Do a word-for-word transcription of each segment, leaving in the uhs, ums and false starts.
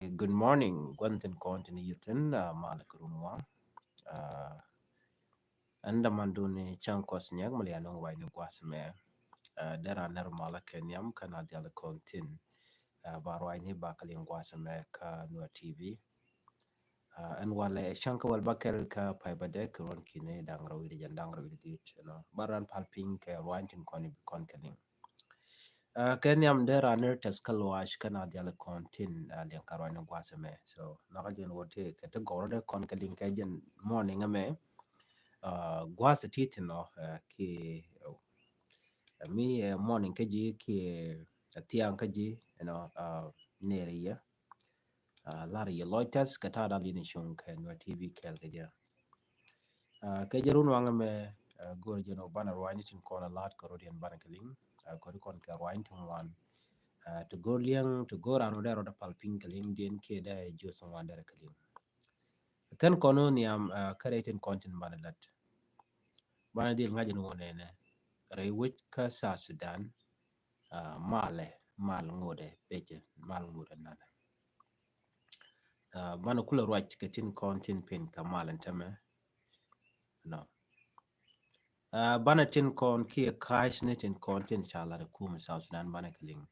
Good morning. Gua̱n thi̱n kɔn tin yithin, ah, mal kɛ run waŋ. Ah, ɛn däman duni cäŋ kɔs nyɛk mal ya nɔŋ ruac ni gua̱th mɛ. Ah, dera nɛr mal kɛ nhiam kɛn a dial kɔn tin. Ah, ba ruac ni ba kɛ liŋ gua̱th mɛ kä Nuer T V. Ah, ɛn walɛ cäŋ kä wal ba kɛl kä pay ba dek kɛ ruɔn kini daŋ rɛw wi̱dɛ jɛn daŋ rɛw wi̱dɛ dhiet, you know. Ba ran pal piny kɛ ruac tin kɔn i̱ bi kɔn kɛ liŋ. Ah, kɛ nhiam dee ran ni tɛth kä luaac kɛn a dial kɔn tin, ah, liɛŋ ka ruac ni gua̱th ɛmɛ. So nhɔkä jɛn wä ti kɛ ti gɔwrɔ dee kɔn kɛ liŋ kɛ jɛn morning ɛmɛ. Ah, gua̱th ti thin ɔ, ah, ki, ah, mi, ah, morning kä ji̱ ki, ah, thiaŋ kä ji̱, you know, ah, neri yɛ. Ah, lar yɛ lɔc tɛth kɛ ta̱a̱ da̱l yini cuŋ kɛ Nuer T V kɛɛl kɛ jɛ. Ah, kɛ jɛ run waŋ ɛmɛ, ah, go̱o̱r jɛ nɔ banɛ ruany tin kɔn a la̱t kɛ rot yɛn banɛ kɛ liŋ. Ah, kɔn kɔn kɛ ruany tin wan. Ah, ti go̱o̱r liɛŋ, ti go̱o̱r an wä dee rot a pal piny kɛ liŋ diɛn kiɛ dee jiöth ŋuan derɛ kɛ liŋ. Kɛn kɔn wä nhiam, ah, kä rɛy tin kɔn tin banɛ lät. Banɛ dhil ŋa̱c ni wä nɛnɛ. Rɛy wec kä South Sudan. Ah, malɛ, mal ŋotdɛ pecɛ, mal ŋotdɛ nanɛ. Ah, banɛ kulɛ ruac kɛ tin kɔn tin pen kɛ mal ɛn tämɛ. No. Ah, banɛ tin kɔn kiɛ ka̱a̱c ni tin kɔn tin ca lat ɛ kum South Sudan banɛ kɛ liŋ.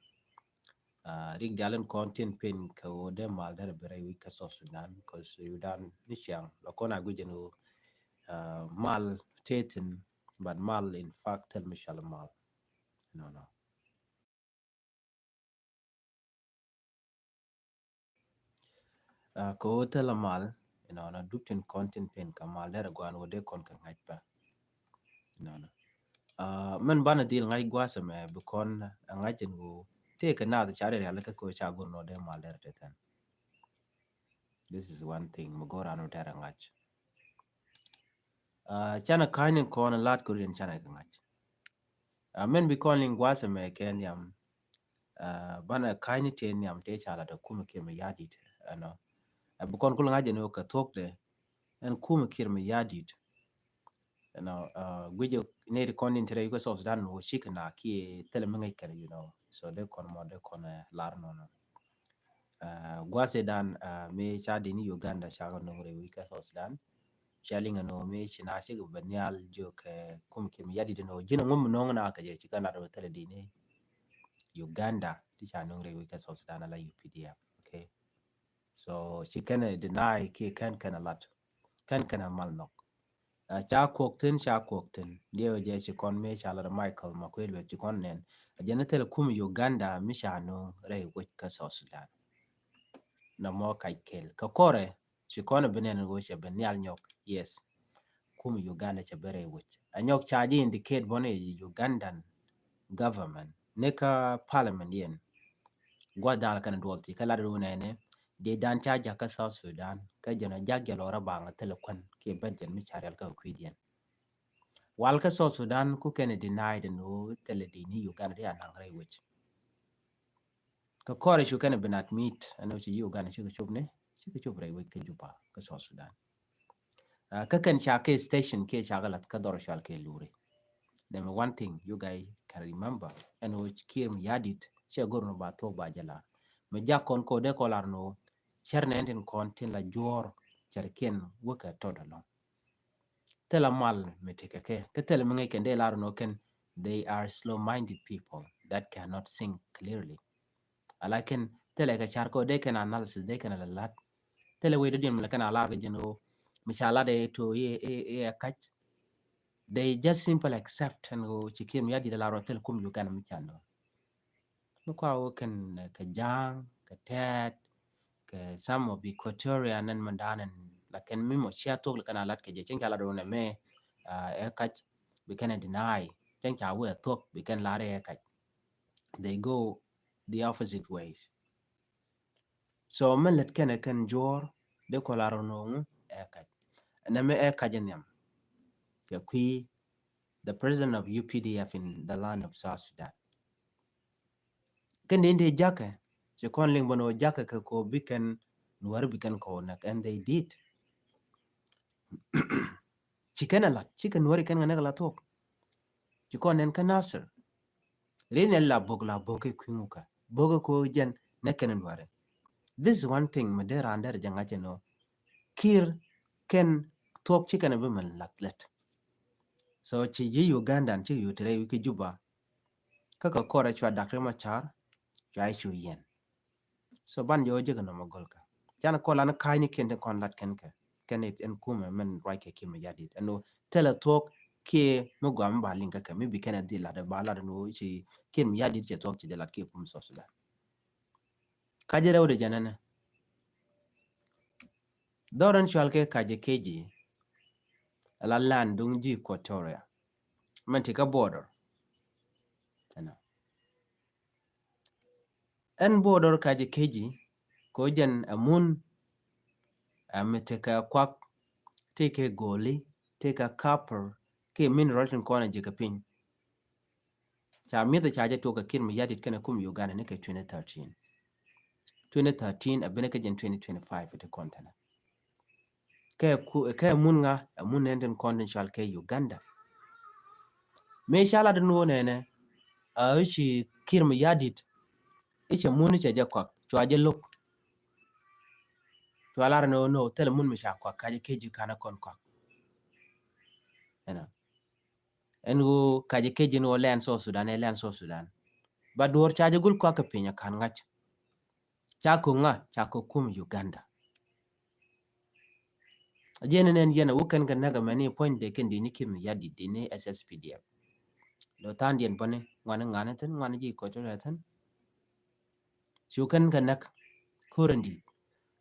Ah, rik dial in kɔn tin pen kɛ wä dee mal derɛ bi rɛy wi̱c kä South Sudan, 'cause Sudan ni ciaŋ lɔ kɔn a guic ɛn wä, ah, mal te thin, but mal in fact thil mi cɔal mal. No, no. Ah, kɛ wä thil a mal, you know, na dup tin kɔn tin pen kɛ mal derɛ guan wä dee kɔn kɛ ŋa̱c pa. You know, no. Ah, mɛn banɛ dhil ŋa̱c gua̱a̱th ɛmɛ bi kɔn a ŋa̱c in wä tëë kɛ naath ca derɛ rial kä kɛ wä ca gur nɔ dee mal derɛ te thin. This is one thing mi go̱o̱r an wä derɛ ŋa̱c. Ah, canɛ ka̱ny ni kɔn lat kɛ rut in canɛ kɛ ŋa̱c. Ah, mɛn bi kɔn liŋ gua̱a̱th ɛmɛ kɛ nhiam. Ah, banɛ ka̱ny ni tëë nhiam tëë ca lat ɛ kum kiɛ mi ya̱di̱t, you know. Ah, bi kɔn kul ŋa̱c ɛn wä kɛ thuɔ̱kdɛ ɛn kum kiɛ mi ya̱di̱t. You know, ah, guic ɛ nɛy ti kɔn in ti rɛy kä South Sudan wä cik na kiɛ thilɛ mi ŋäc kɛn, you know. So dee kɔn mɔ dee kɔn, eh, lar nɔnɔ. Ah, gua̱a̱th ɛ dan, ah, mi ca di ni Uganda ca kɛ no̱ŋ rɛy wi̱c kä South Sudan. Ca liŋ ɛn ɣöö mi ci na cikɛ bɛ nhial jiök kɛ kum kiɛ mi ya̱di̱t ɛn ɣöö ji̱n ɛŋu mi no̱o̱ŋ na kɛ jɛ ci kɛn lat ɣöö thilɛ di̱t ni Uganda ti ca no̱o̱ŋ rɛy wi̱c kä South Sudan ala U P D F. Okay. So ci kɛn ɛ deny kiɛ kɛn kɛn ɛ lat. Kɛn kɛn ɛ mal nhɔk. Ah, ca kuɔk thi̱n, ca kuɔk thi̱n. Diɛw jɛ ci kɔn mi ca lat Michael Makuei Lueth ci kɔn nɛn. A jɛn thilɛ kum Uganda mi ca no̱o̱ŋ rɛy wi̱c kä South Sudan. Nɔmɔ kac kɛl. Kɛ kɔrɛ, ci kɔn bi nɛn ɣöö cɛ bi nhial nyɔk. Yes. Kum Uganda cɛ bi rɛy wi̱c. A nyɔk ca ji̱ indicate bɔni Ugandan government ni kä parliament yɛn. Gua̱th dan kɛn duɔl ti kä lat ru nɛni. Dee dan ca jak kä South Sudan kä jɛn a jak jɛ lɔrä baŋ thilɛ kuän kiɛ bɛt jɛn mi ca rial kä kui̱diɛn. Wal kä South Sudan ku kɛn denied ni ɣöö thilɛ di̱t ni Uganda ti a naŋ rɛy wi̱c. Kɛ kɔrɛ cu kɛn bin admit ɛn ɣöö ci Uganda cikɛ cop ni, cikɛ cop rɛy wi̱c kä Juba kä South Sudan. Ah, kä kɛn ca kɛ station kiɛ ca kɛ lath kä dhɔr cual kɛ luri. Nɛmɛ one thing you guys can remember ɛn ɣöö Kiir mi ya̱di̱t cɛ go̱r ni ba thuɔk ba jɛ lar. Mi jak kɔn kɛ wä dee kɔ lar ni ɣöö cɛr nɛ ɛn tin kɔn tin la juɔ̱ɔ̱r cɛr kiɛn wä kɛ tɔt alɔŋ. Thilɛ mal mi tekɛ kɛ. Kä thilɛ mi ŋäc kɛn dee lar nɔ kɛn, they are slow minded people that cannot think clearly. Ala kɛn thilɛ kɛ car kɔ dee kɛn analysis dee kɛn ala lat. Thilɛ wee dee diɛn mi la kɛn ala kɛ jɛn ɣöö mi ca lat ɛ to iɛ iɛ kac. They just simple accept ɛn ɣöö ci Kiir mi ya̱di̱t ala rɔ thilɛ kum Uganda mi can dɔ. Mi kua wä kɛn, eh, kɛ Ja̱a̱ŋ, kɛ Tɛɛt, kɛ some of Equatoria nɛn mɛ da̱a̱n ɛn, lakin mi mɔ cia thok lɛ kɛn a lat kɛ jɛ, cieŋ ca lat wä nɛ mɛ, ah, ɛ kac, bi kɛn ɛ deny, cieŋ ca wä ɛ thok, bi kɛn lar ɛ kac. They go the opposite ways. So mɛ lät kɛn ɛ kɛn juɔ̱ɔ̱r, dee kɔ lar wä nɔŋ ɛ kac. Nɛ mɛ ɛ kac ɛ nhiam. Kɛ kui̱, the president of U P D F in the land of South Sudan. Kɛn dee in dee jakä, ci kɔn liŋ bä ni wä jakä kɛ kɔ bi kɛn Nuäri bi kɛn kɔ näk, and they did. Ci kɛn a lat, ci kɛ Nuäri kɛn kɛ näk a la thuɔk. Ci kɔn nɛn kä Nasir. Ri ni la bok la bok kɛ kui̱ ŋukä. Bok kɛ kɔ jɛn näk kɛn Nuäri. This is one thing mi dee raan derɛ jɛ ŋa̱c ɛn ɣöö Kiir kɛn thuɔ̱k ci kɛn bi mɛ lath lät. So ci ji̱ Ugandan ci yut rɛy wi̱c kä Juba. Kä kɛ kɔrɛ cua Dak Riek Machar, cua i̱ cu yɛn. So ban jɛ wä jek nɔmɔ gɔl kɛ. Can kɔlan ka̱ny ni kiɛn tin kɔn lat kɛn kɛ. Kɛn it ɛn kumɛ mɛn ruac kɛ Kiir Mayardit. Ɛn ɣöö thilɛ thuɔ̱k kiɛ mi gɔaa mi ba liŋ kä kɛ. Mi bi kɛn ɛ dhil lat ɛ ba lat ɛn ɣöö ci Kiir Mayardit cɛ thuɔ̱k ci jɛ lat kiɛ kumɛ South Sudan. Ka jɛ rɛwdɛ jɛ nɛnɛ. Dhɔr in cual kɛ Kajo Keji. Ala land duŋ ji̱ Equatoria. Mɛn ti kä border. Ɛnɔ. Ɛn border Kajo Keji, ko jɛn a mun, a mi ti kɛ kuak, ti kɛ goli, ti kɛ copper, kɛ mineral tin kɔn a ji̱ kɛ piny. Ca mi̱th ca jɛ tuɔk kɛ Kiir Mayardit kɛnɛ kum Uganda ni kɛ twenty thirteen. Twenty thirteen a ben kɛ jɛn twenty twenty-five ti kɔn tɛnɛ. Kɛ ku, kɛ mun ŋa, a mun nɛn tin kɔn tin cual kɛ Uganda. Mëë ca lat nuɔ nɛnɛ, a i̱ ci Kiir Mayardit, i̱ cɛ mun i̱ cɛ jɛ kɔak, cua jɛ lo̱k. Cua lar ni ɣöö no, thilɛ mun mi ca kɔak, Kajo Keji kanɛ kɔn kɔak. Ɛnɔ. Ɛn ɣöö Kajo Keji ni ɣöö lɛn South Sudan, ɛ lɛn South Sudan. Ba duɔ̱ɔ̱r ca jɛ gul kɔak kɛ piny a kan ŋa̱c. Ca kök ŋa, ca kök kum Uganda. A jiɛn ni nɛn yɛn a wä kɛn kɛ näk a mɛni puɔ̱ny dee kɛn dini Kiir Mayardit dini S S P D F. Lo tha̱a̱ŋ diɛn bäni ŋuani ŋa̱ni thi̱n, ŋuani ji̱ Equatoria thi̱n. Cu kɛn kɛ näk ko̱r in di̱i̱t.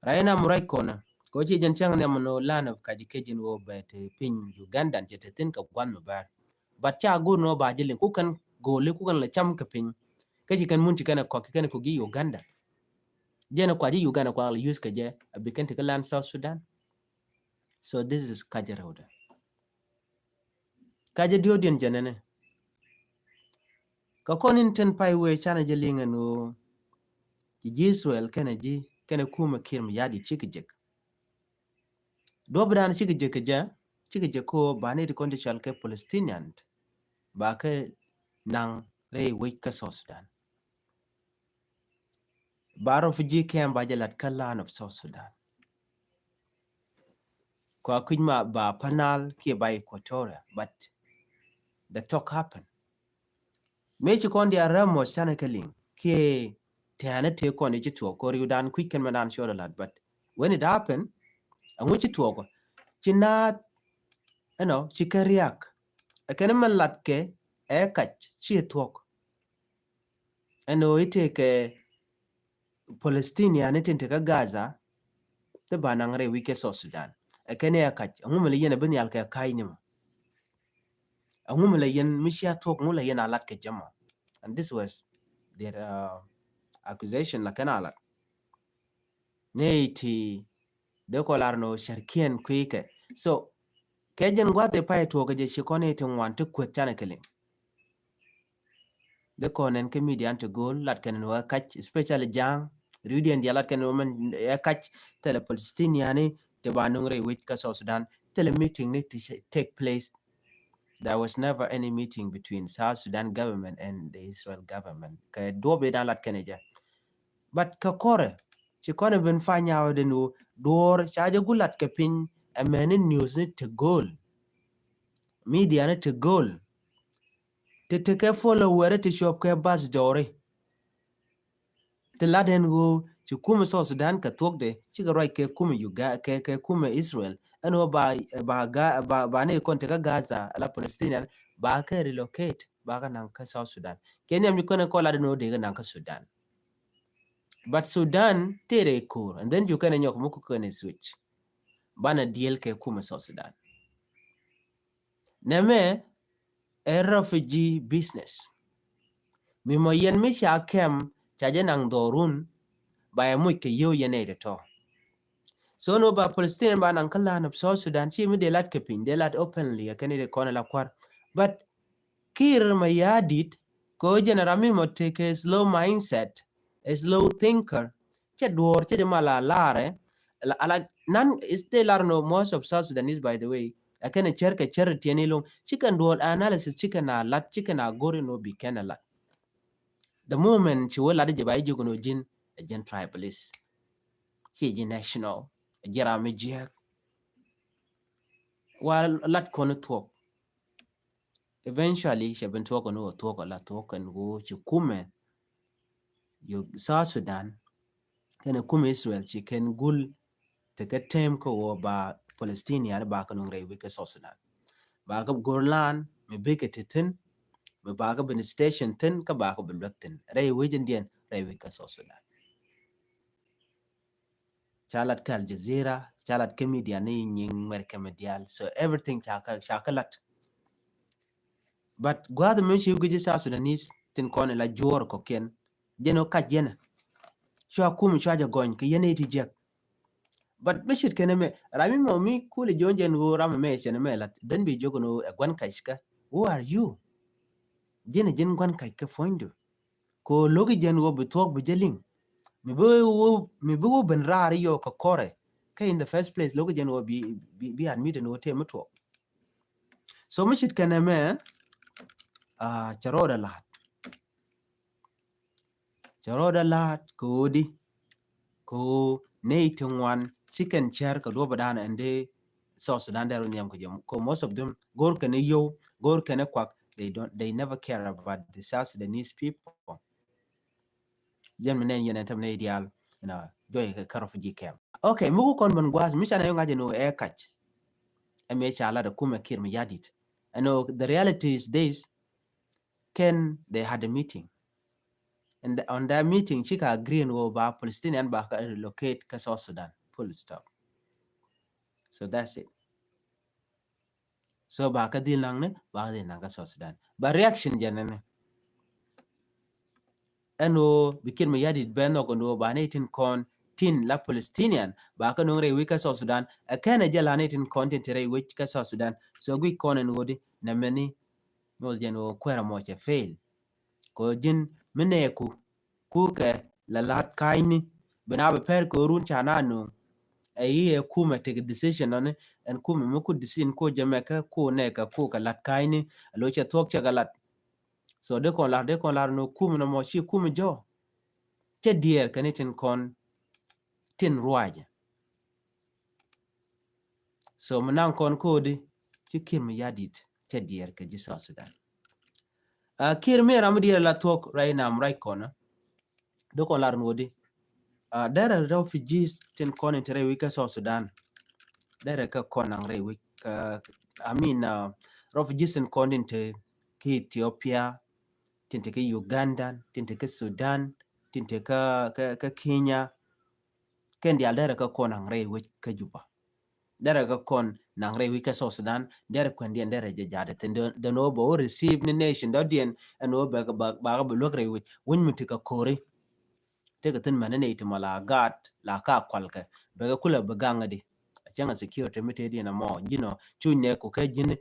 Rɛy nam ruac kɔnä. Kɛ ɣöö ci jɛn cäŋ nhiam ni ɣöö land of Kajo Keji in ɣöö bɛ te piny Ugandan cɛ te thi̱n kɛ gua̱n mi bär. But ca go̱o̱r ni ɣöö ba ji̱ liŋ ku kɛn go̱o̱li ku kɛn la cam kɛ piny. Kä ci kɛn mun ci kɛn ɛ kɔk, ci kɛn ɛ kɔk ji̱ Uganda. Jɛn ɛ kua ji̱ Uganda kua la use kɛ jɛ a bi kɛn te kä land South Sudan. So this is Kajo rɛwdɛ. Kajo diɔ̱ɔ̱kdiɛn jɛ nɛnɛ. Kä kɔn in tin pay wee canɛ jɛ liŋ ɛn ɣöö ci ji̱ Israel kɛnɛ ji̱ kɛnɛ kumɛ Kiir Mayardit cikɛ jek. Duɔ̱p dan cikɛ jek kɛ jɛ, cikɛ jek kɛ ɣöö ba ni ti kɔn ti cual kɛ Palestinian ba kɛ naŋ rɛy wec kä South Sudan. Ba refugee camp ba jɛ lat kä land of South Sudan. Kua kui̱c ma ba Upper Nile kiɛ ba Equatoria, but the talk happen. Mëë ci kɔn diaal rɛm mɔc canɛ kɛ liŋ kiɛ tɛ̈nɛ tëë kɔn i̱ ci tuɔɔk kɛ riwdan kui̱c kɛn mɛ dan cuɔt ɛ lat, but when it happen, ɛŋu ci tuɔɔk ɔ? Ci naath ɛnɔ ci kɛ riak. Ɛ kɛn mɛn lat kɛ ɛ kac ci ɛ thuɔ̱k. Ɛn ɣöö i̱ tëëkɛ Palestinian i̱ tin tekä Gaza, ti ba naŋ rɛy wi̱c kɛ South Sudan. Ɛ kɛn i̱ ɛ kac, ɛŋu mi lɛ yɛn ɛ bi nhial kɛ ka̱c ni mɔ? Ɛŋu mi lɛ yɛn mi cia thuɔ̱k, ɛŋu lɛ yɛn a lat kɛ jɛ mɔ? And this was their, uh, accusation la kɛn a lat. Nɛy ti dee kɔ lar ni ɣöö cärkiɛn kui̱kɛ. So kɛ jɛn gua̱th ɛ pay tuɔɔk kɛ jɛ ci kɔn i̱ ti ŋuan ti kueth canɛ kɛ liŋ. Dee kɔn ɛn kä media an ti go̱o̱l lat kɛn ni wä kac, especially Ja̱a̱ŋ. Riwdiɛn diaal lat kɛn ni wä mɛn ɛ kac, thilɛ Palestinian ni ti ba nuŋ rɛy wec kä South Sudan. Thilɛ meeting ni ti take place. There was never any meeting between South Sudan government and the Israel government. Kɛ duɔ̱p i̱ dan lat kɛn ɛ jɛ. But kɛ kɔrɛ ci kɔn ɛ ben find out ni wä duɔ̱ɔ̱r ca jɛ gulat kɛ piny. Ɛ mɛni news ni ti go̱o̱l. Media ni ti go̱o̱l. Ti ti kɛ follower ti cuɔp kɛ bas jɔri. Ti lat ɛn ɣöö ci kumɛ South Sudan kɛ thuɔ̱kdɛ cikɛ ruac kɛ kumɛ Uga-, kɛ, kɛ kumɛ Israel. Ɛn ɣöö ba, ba, ga, ba, ba ni kɔn ti kä Gaza ala Palestinian ba kɛ relocate ba kɛ naŋ kä South Sudan. Kɛ nhiam ci kɔn ɛ kɔ lat ɛn ɣöö dee kɛ naŋ kä Sudan. But Sudan tëë rɛy ko̱o̱r and then cu kɛn ɛ nyɔk mi ku kɛn ɛ switch. Banɛ deal kɛ kumɛ South Sudan. Nɛmɛ ɛ refugee business. Mi mɔ yɛn mi ca kɛm ca jɛ naŋ dhɔrun ba yɛ muc kɛ yio̱w yɛn nɛy tɔ̱tɔ̱. So ni wä ba Palestinian ba naŋ kä land of South Sudan ci mi dee lat kɛ piny, dee lat openly ɛ kɛn i̱ dee kɔn ɛ la kua̱r. But Kiir Mayardit kɛ ɣöö jɛn ram mi mɔ tekɛ slow mindset, a slow thinker. Cɛ duɔ̱ɔ̱r cɛ jɛ mal a larɛ. Ala, ala nan is te lar no most of South Sudanese, by the way. Ɛ kɛn ɛ cär kɛ cär tiɛn iloŋ. Cikɛn duɔ̱ɔ̱r analysis cikɛn a lat, cikɛn a go̱r in wä bi kɛn a lat. The moment ci wä lat jɛ ba i̱ ji̱ kɛn wä ji̱n, ɛ ji̱n tribalist. Ci ji̱ national, ji̱ ram mi jiäk. Wa lat kɔn thuɔk. Eventually cɛ ben thuɔk kɔn wä thuɔk la thuɔk kɛn wä ci kumɛ. Yo South Sudan kɛn kumɛ Israel ci kɛn gul tekɛ tem kä wä ba Palestinian ba kɛ nuŋ rɛy wi̱c kä South Sudan. Ba kɛ Golan mi bikɛ ti thin, mi ba kɛ ben station thin, kä ba kɛ ben luɛk thin rɛy wi̱c in diɛn rɛy wi̱c kä South Sudan. Ca lat kä Al Jazeera, ca lat kä media ni nyiŋ America medial. So everything ca kä, ca kä lat. But gua̱th mi ci guici South Sudanese tin kɔn la juɔr kɔkiɛn. Jɛn ɔ kac yɛn. Cua kum cua jɛ gɔny kɛ yɛn iti jɛk. But mi cit kɛn mɛ, ram mi mɔ mi kuli jiɔn jɛn ɣöö ram mɛ cɛn mɛ lat. Then bi jiök ni ɣöö ɛ gua̱n kac kä. Who are you? Ji̱n ji̱n gua̱n kac kä puɔ̱nydu. Ko lo̱ki jɛn ɣöö bi thuɔ̱k bi jɛ liŋ. Mi bi ɣöö, mi bi ɣöö ben raar yɔ kɛ kɔrɛ. Kä in the first place lo̱ki jɛn ɣöö bi, bi, bi admit ni ɣöö tëë mi tuɔɔk. So mi cit kɛnɛ mɛ, ah, cɛ rɔɔdɛ la̱a̱t. Cɛ rɔɔdɛ la̱a̱t kɛ ɣöö di, kɛ ɣöö nɛy ti ŋuan ci kɛn cär kɛ duɔ̱pä dan ɛn dee South Sudan dee rɔ nhiam kɛ jɛ. Kɛ most of them go̱r kɛn i̱ yio̱w, go̱r kɛn i̱ kuak, they don't, they never care about the South Sudanese people. Yɛn mi nɛn yɛn ɛn tämɛ nɛy diaal, you know, juɔc kɛ, kɛ refugee camp. Okay, mi ku kɔn ben gua̱a̱th mi canɛ yɔ̱ŋ a jɛ ni ɣöö ɛ kac. Ɛmɛ ca lat ɛ kumɛ Kiir Mayardit. Ɛn ɣöö the reality is this, kɛn they had a meeting. And the, on that meeting, cikɛ agree ni ɣöö ba Palestinian ba kɛ relocate kä South Sudan. Full stop. So that's it. So ba kä dhil naŋ ni, ba kä dhil naŋ kä South Sudan. Ba reaction jɛ nɛnɛ. Ɛn ɣöö bi Kiir Mayardit ben nhɔk ɛn ɣöö ba ni tin kɔn tin la Palestinian ba kä nuŋ rɛy wi̱c kä South Sudan. Ɛ kɛn ɛ jɛ la ni tin kɔn tin te rɛy wi̱c kä South Sudan. So guic kɔn ɛn ɣöö di nɛmɛ ni, nyoth jɛ ɛn ɣöö kuɛrɛ mɔ cɛ fail. Kɛ ɣöö ji̱n mi nɛɛku kukɛ la la̱t ka̱nyni, bi na bi pɛr kɛ ɣöö run ca na nuŋ. Ɛ yi ɛ kumɛ tekɛ decision nɔni, ɛn kumɛ mi ku decision ko jɛ mɛ kä ku nɛɛkɛ kukɛ la̱t ka̱nyni, ɛ lo̱c cɛ thuɔ̱k cɛ kɛ la̱t. So dee kɔn la̱r, dee kɔn la̱r ni ɣöö kumɛ nɔmɔ ci kumɛ jɔ̱. Cɛ diɛɛr kɛ ni tin kɔn tin ruacɛ. So mi naŋ kɔn kodi ci Kiir Mayardit cɛ diɛɛr kɛ ji̱ South Sudan. Ah, Kiir mi ram mi diɛɛr la thuɔ̱k right now, right kɔn. Dee kɔn lar ni wodi. Ah, derɛ refugees tin kɔn in te rɛy wi̱c kä South Sudan. Derɛ kä kɔn naŋ rɛy wi̱c kä, I mean, ah, refugees tin kɔn in te kä Ethiopia, tin te kä Uganda, tin te kä Sudan, tin te kä, kä, kä Kenya. Kɛn diaal derɛ kä kɔn naŋ rɛy wi̱c kä Juba. Derɛ kä kɔn naŋ rɛy wi̱c kä South Sudan, derɛ kuɛn diɛn derɛ jɛ ja̱a̱dɛ thi̱n. Dɛ, dɛ ni wä bɛ wä receive ni nation dɔ̱diɛn, ɛn wä bɛ, bɛ, bɛ, bɛ luäk rɛy wi̱c, wi̱ny mi ti kä ko̱ri. Tekɛ thi̱n mɛn ni nɛy ti mɔ la gaat, la ka kualkɛ, bɛ kɛ kulɛ bɛ gaŋ di. A cäŋ a security mi tëë diɛn ɛmɔ, ji̱n ɔ, cuny nɛ ku kɛ ji̱n,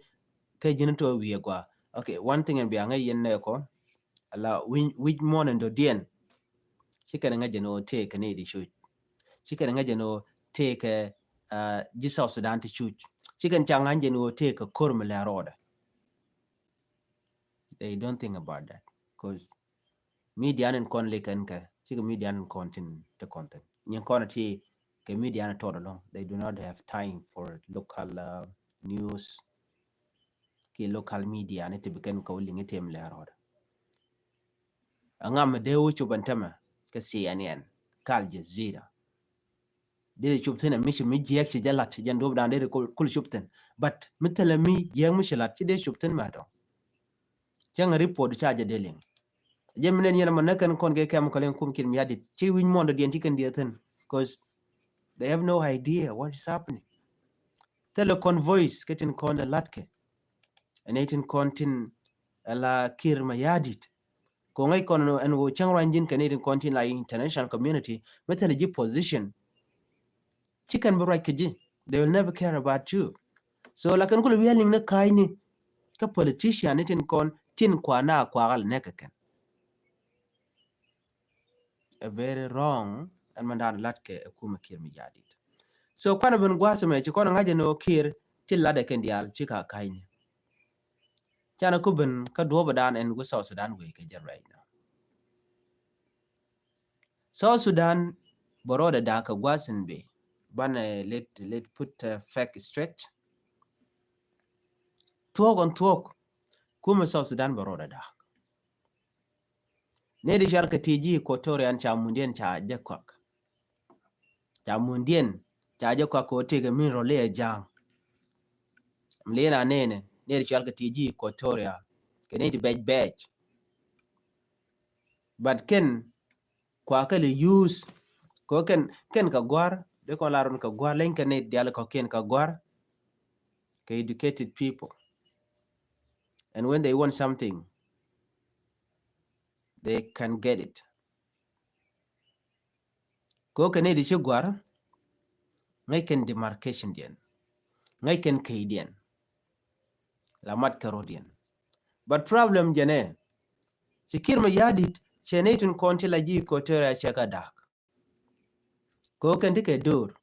kɛ ji̱n tɔ wi̱i̱ ɛ gɔaa. Okay, one thing ɛn bia ŋäc yɛn nɛ kɔ, la wi̱ny, wi̱c muɔ̱ɔ̱n ɛn dɔ̱diɛn. Ci kɛn ŋäc jɛ ni ɣöö tëëkɛ ni di cuc. Ci kɛn ŋäc jɛ ni ɣöö tëëkɛ, ah, ji̱ South Sudan ti cuc. Ci kɛn ca ŋa̱ny jɛ ni ɣöö tëëkɛ ko̱r mi lɛ rɔɔdɛ. They don't think about that. 'Cause media ni kɔn li kɛn kɛ, cikɛ media ni kɔn tin ti kɔn thin. Nyin kɔn ti kɛ media ni tɔt along. They do not have time for local, uh, news. Ki local media ni ti bi kɛn kɛ wä liŋ item lɛ rɔɔdɛ. Aŋa mi dee wä cop ɛn tämɛ kä C N N, kä Al Jazeera. Dee cop thi̱n ɛ mi ci mi jiɛk ci jɛ lat, jɛn duɔp dan dee kul, kul cop thi̱n. But mi thilɛ mi jiɛk mi ci lat, ci dee cop thi̱n mɛ tɔ. Cäŋ report ca jɛ dee liŋ. Jɛ mi nɛn yɛn mɔ näk kɛn kɔn kɛ kɛm kɔn liŋ kum Kiir Mayardit. Ci wi̱ny muɔ̱ɔ̱n dɔ̱diɛn ci kɛn diɛ thi̱n. 'Cause they have no idea what is happening. Thilɛ kɔn voice kɛ tin kɔn dee latkɛ. Ɛn ɛ tin kɔn tin ala Kiir Mayardit. Kɛ ŋäc kɔn ɛn ɣöö cäŋ ruany ji̱n kɛ ni tin kɔn tin la international community mi thilɛ ji̱ position. Ci kɛn bi ruac kɛ ji̱. They will never care about you. So la kɛn kulɛ wi̱i̱ a liŋ ni ka̱a̱cni kä politician ni tin kɔn tin kuana kuakal nɛk kɛ kɛn. A very wrong. Ɛn mɛn dan lat kɛ ɛ kumɛ Kiir Mayardit. So kuan ɛ ben gua̱a̱th ɛmɛ ci kɔn ɛ ŋa̱c ɛn ɣöö Kiir ti lat ɛ kɛn diaal ci ka ka̱a̱cni. Canɛ ku ben kä duɔ̱ɔ̱p ɛ dan ɛn wi South Sudan wee kɛ jɛ right now. South Sudan bɛ rɔɔdɛ da̱a̱k kɛ gua̱a̱th in bëë. Banɛ let, let put, uh, fact straight. Thuɔ̱k ɛn thuɔ̱k. Kumɛ South Sudan bɛ rɔɔdɛ da̱a̱k. Nɛy ti cɔal kɛ ti ji̱ Equatoria ɛn ca mundiɛn ca jɛ kɔak. Ca mundiɛn ca jɛ kɔak kɛ ɣöö tëëkɛ mineral i̱ ɛ ja̱a̱ŋ. Mi li̱n a nɛnɛ nɛy ti cɔal kɛ ti ji̱ Equatoria kɛ nɛy ti bɛc bɛc. But kɛn kua kɛ li use kɛ kɛn, kɛn kɛ gua̱r, dee kɔn lar run kɛ gua̱r, leny kɛn nɛy diaal kɔ̱kiɛn kɛ gua̱r, kɛ educated people. And when they want something, they can get it. Kɛ kɛn nɛy di ci gua̱r, ŋäc kɛn demarcation diɛn, ŋäc kɛn key diɛn, la mat kɛ rot diɛn. But problem jɛnɛ, ci Kiir Mayardit cɛ nɛy tin kɔn ti la ji̱ Equatoria cɛ kɛ da̱a̱k. Kɛ kɛn ti kɛ do̱r,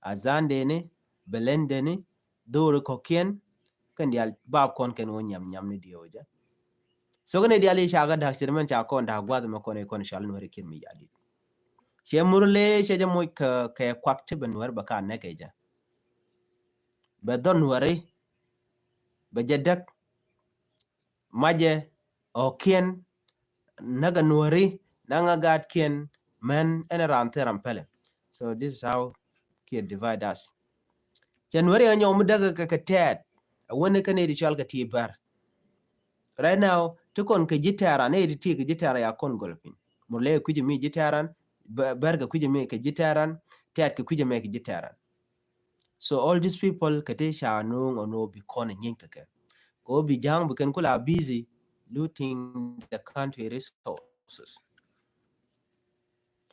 azan deni, belen deni, do̱r kɔ̱kiɛn, kɛn diaal bap kɔn kɛn wä nyam nyam ni diɛ wä jɛ. So kɛn diaal i̱ ca kɛ da̱a̱k cɛ mɛn ca kɔn da̱a̱k gua̱th mɛ kɔn i̱ kɔn cɔal Nuɛri Kiir Mayardit. Cɛ mur le cɛ jɛ moc kɛ, kɛ kuak ti bɛ Nuɛri bɛ ka nɛk kɛ jɛ. Bɛ dhɔr Nuɛri, bɛ jɛ däk, macɛ, ɣɔ̱kiɛn, näkɛ Nuɛri, naŋä gaatkiɛn, mɛn ɛn raan thil ram pɛlɛ. So this is how Kiir divide us. Cɛ Nuɛri ɛ nyɔk mi däk kɛ, kɛ tɛɛt. Ɛ wä ni kä nɛy ti cɔal kɛ ti bär. Right now ti kɔn kɛ ji̱ tɛɛran, nɛy ti ti kɛ ji̱ tɛɛran ya kɔn gɔl piny. Murle kɛ kui̱c mi ji̱ tɛɛran, bär kɛ kui̱c mi kɛ ji̱ tɛɛran, tɛɛt kɛ kui̱c mi kɛ ji̱ tɛɛran. So all these people kɛ ti ca nuŋ ɔ nɔ bi kɔn nyiny kɛ kɛ. Kɛ wä bi ja̱a̱ŋ bi kɛn kula busy looting the country resources.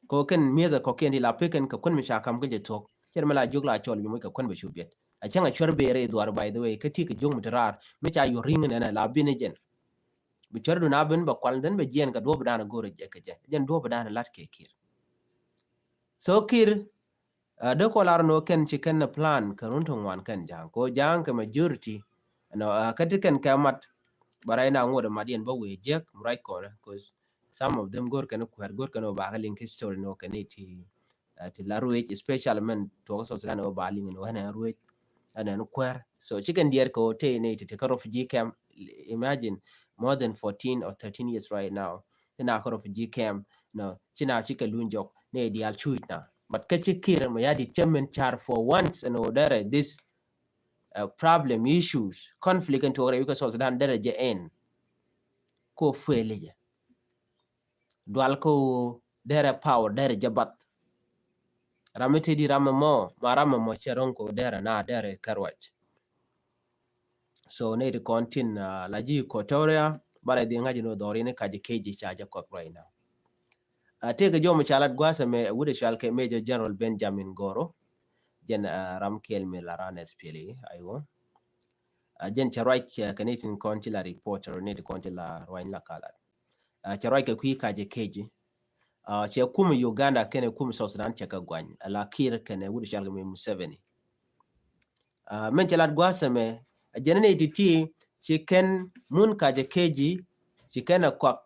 Kɛ wä kɛn mi̱eth ɛ kɔ̱kiɛn di la pek kɛn kɛ kuän mi ca kam kä jɛ thuɔ̱k. Cɛn mi la jiök la cɔl bi moc kɛ kuän bɛ cu biɛt. A cäŋ a cuɛr bëë rɛy dhuaar, by the way, kä ti kɛ jiök mi ti raar mi ca yuɔr ri̱ŋ nɛnɛ la bi ni jɛn. Bi cuɛr dun a ben bɛ kual dhän bɛ jiɛn kɛ duɔ̱ɔ̱p dan go̱o̱r jɛ kɛ jɛ. Jɛn duɔ̱ɔ̱p dan lat kɛ Kiir. So Kiir, uh, dee kɔ lar nɔ kɛn ci kɛn plan kɛ run ti ŋuan kɛn ja̱a̱ŋ. Kɛ wä ja̱a̱ŋ kɛ majority, you know, uh, kä ti kɛn kɛ mat, ba right now ŋot mat yɛn bä wee jek, right kɔn, 'cause some of them go̱r kɛn kuɛɛr, go̱r kɛn wä bakɛ link history nɔ kɛn iti, uh, ti la ruec, especially mɛn tuɔk South Sudan wä ba link in wä nɛ ruec, ɛn ɛn kuɛɛr. So ci kɛn diɛɛr kɛ wä tey ni ti ti kä refugee camp, imagine more than fourteen or thirteen years right now. Ti na kä refugee camp, no, ci na ci kɛ luny jɔk, ni diaal cuuc na. But kä ci Kiir Mayardit cɛ min car for once and order this, uh, problem, issues, conflict in tuɔk rɛy wi̱i̱ kä South Sudan derɛ jɛ ɛn. Ko fuel jɛ. Dual ko derɛ power, derɛ jɛ bath. Ram mi te di ram mi mɔ, ma ram mi mɔ cɛ ro̱ŋ ko derɛ na derɛ kɛ ruac. So ni ti kɔn tin, uh, la ji̱ Equatoria, bara di ŋa̱c ni dhɔri ni Kajo Keji ca jɛ kɔk right now. Uh, tëëkɛ jɔm ca lat gua̱a̱th ɛmɛ, uh, wut ɛ cual kɛ Major General Benjamin Goro. Jɛn, uh, ram kɛl mi la ran S P L A I O. Uh, jɛn cɛ ruac, uh, kɛ ni tin kɔn ti la reporter, ni ti kɔn ti la ruac la kalat. Uh, cɛ ruac kɛ kui̱ Kajo Keji. Uh, cɛ kum Uganda kɛnɛ kum South Sudan cɛ kɛ guany. Ala Kiir kɛnɛ wut ɛ cual kɛ mi Museveni. Uh, min cɛ lat gua̱a̱th ɛmɛ, a jɛn ni ti ti, ci kɛn mun Kajo Keji, ci kɛn ɛ kɔak,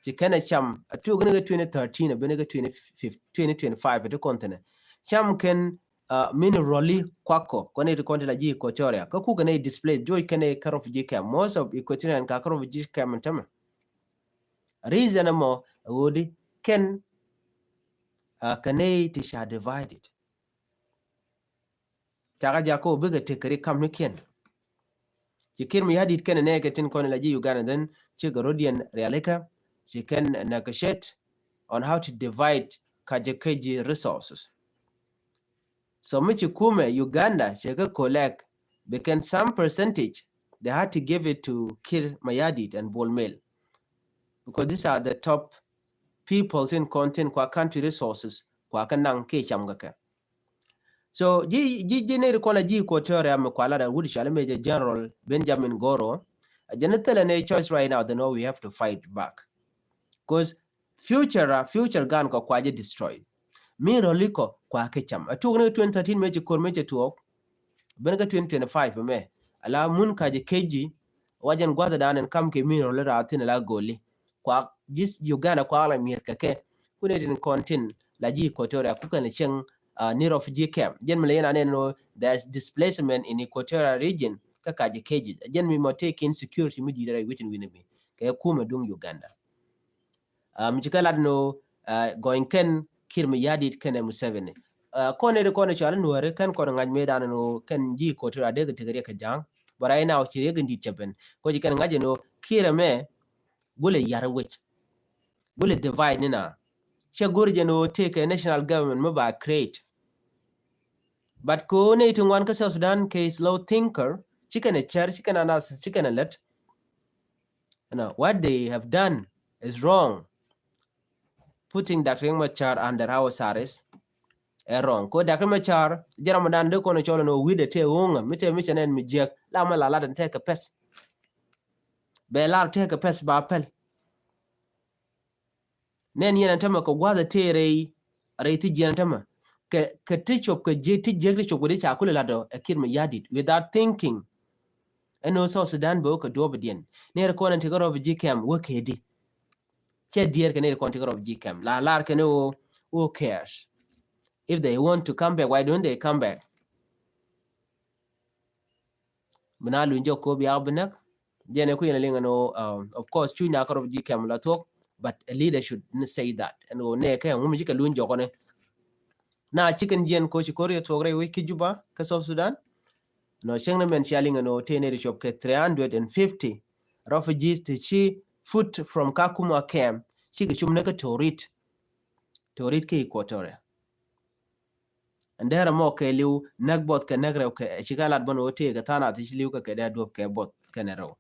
ci kɛn ɛ cam, a tuɔk ni kɛ twenty thirteen, a ben kɛ twenty fifteen, twenty twenty-five, ti kɔn thinɛ. Cam kɛn, uh, mineral i̱ kuak kɔ, kɔn ni ti kɔn ti la ji̱ Equatoria. Kä kukɛ ni displaced, juɔc kɛn ni kä refugee camp. Most of Equatorian ka kä refugee camp tämɛ. Reason ɛmɔ, a ɣöö di kɛn, uh, kɛn ni ti ca divided. Cakɛ jakä wä bikɛ tekeri kamnikiɛn. Ci Kiir Mayardit kɛn nɛ kɛ tin kɔn la ji̱ Uganda, then cikɛ rodiɛn rialikä, ci kɛn negotiate on how to divide Kajo Keji resources. So mi ci kumɛ Uganda cɛ kɛ collect, bi kɛn some percentage, they had to give it to Kiir Mayardit and Bol Mel. Because these are the top people tin kɔn tin kua country resources kua kɛ naŋ kɛ cam kɛ kɛ. So ji̱, ji̱, ji̱ ni ri kɔn a ji̱ Equatoria mi kua lat a wut cɔal Major General Benjamin Goro. A jɛn thilɛ ni choice right now, then we have to fight back. 'Cause future, uh, future gan kɔ kua jɛ destroy. Mineral ikɔ kua kɛ cam. A tuɔk ni twenty thirteen mɛ ci kor mɛ ci tuɔk. Ben kɛ twenty twenty-five mɛ. Ala mun Kajo Keji, wa jɛn gua̱th dan in kam kɛ mineral ra thin ala goli. Kua ji̱ Uganda kua la mi̱eth kɛ kɛ. Kuni tin kɔn tin la ji̱ Equatoria ku kɛn cieŋ, uh, ni refugee camp. Jɛn mi lɛ yɛn anɛn nɔ, there's displacement in Equatoria region kä Kajo Keji. Jɛn mi mɔ tëë kin security mi di̱i̱t rɛy within wi̱ni mi kɛ kumɛ duŋ Uganda. Uh, mi ci kɛ lat nɔ, uh, gɔny kɛn Kiir Mayardit kɛnɛ Museveni. Uh, kɔn ɛ di kɔn ɛ cɔal Nuäri kɛn kɔn ŋa̱c mëë dan nɔ kɛn ji̱ Equatoria dee kɛ tekɛ riɛk kɛ ja̱a̱ŋ. But right now ci riɛk in di̱i̱t cɛ ben. Kɔ ci kɛn ŋa̱c nɔ Kiir ɛmɛ gulɛ yar wec. Gulɛ divide ni na. Cɛ go̱r jɛ nɔ tëë kɛ national government mi ba create. But ko nɛy ti ŋuan kä South Sudan kɛ slow thinker, ci kɛn ɛ cɛr, ci kɛn ɛ analysis, ci kɛn ɛ lät. You know, what they have done is wrong. Putting Doctor Riek Machar under house arrest is wrong. Ko Doctor Machar, jɛ ram dan dee kɔn cɔl nɔ wi̱dɛ tëë ŋuŋä, mi tëë mi cɛ nɛn mi jiɛk, la ma la lat in tëë kɛ pɛs. Bɛ lar tëë kɛ pɛs ba pɛl. Nɛn yɛn ɛn tämɛ kɛ gua̱th ɛ tëë rɛy, rɛy ti jiɛn ɛn tämɛ. Kɛ, kɛ ti cop kɛ jiɛ, ti jiɛk ti cop kɛ di ca kulɛ lat ɔ, ɛ Kiir Mayardit, without thinking. Ɛn ɣöö South Sudan bɛ wä kɛ duɔ̱ɔ̱p diɛn. Nɛr kɔn ɛn ti kɛ refugee camp wä kɛ di. Cɛ diɛɛr kɛ nɛr kɔn ti kɛ refugee camp. La lar kɛ ni who, who cares? If they want to come back, why don't they come back? Bina luny jɔk ko bia bi näk. Jɛn ɛ ku yɛn liŋ ɛn ɣöö, um, of course, cuc na kä refugee camp la thuɔ̱k, but a leader should say that. Ɛn ɣöö nɛ kɛ ŋum ci kɛ luny jɔk ni. Na ci kɛn jiɛn ko ci ko̱r yɛ thuɔ̱k rɛy wec ki Juba kä South Sudan. Nɔ cieŋ ni mɛn cia liŋ ɛn ɣöö tëë nɛy ti cop kɛ three hundred and fifty refugees ti ci put from Kakuma camp, ci kɛ cum ni kä Torit. Torit kä Equatoria. Ɛn derɛ mɔ kɛ li̱w näk buɔth kɛ näk rɛw kɛ ci kɛ lat bä ni wä tëë kɛ tha̱a̱ŋ nath ci li̱w kɛ kɛ dee duɔ̱p kɛ buɔth kɛnɛ rɛw.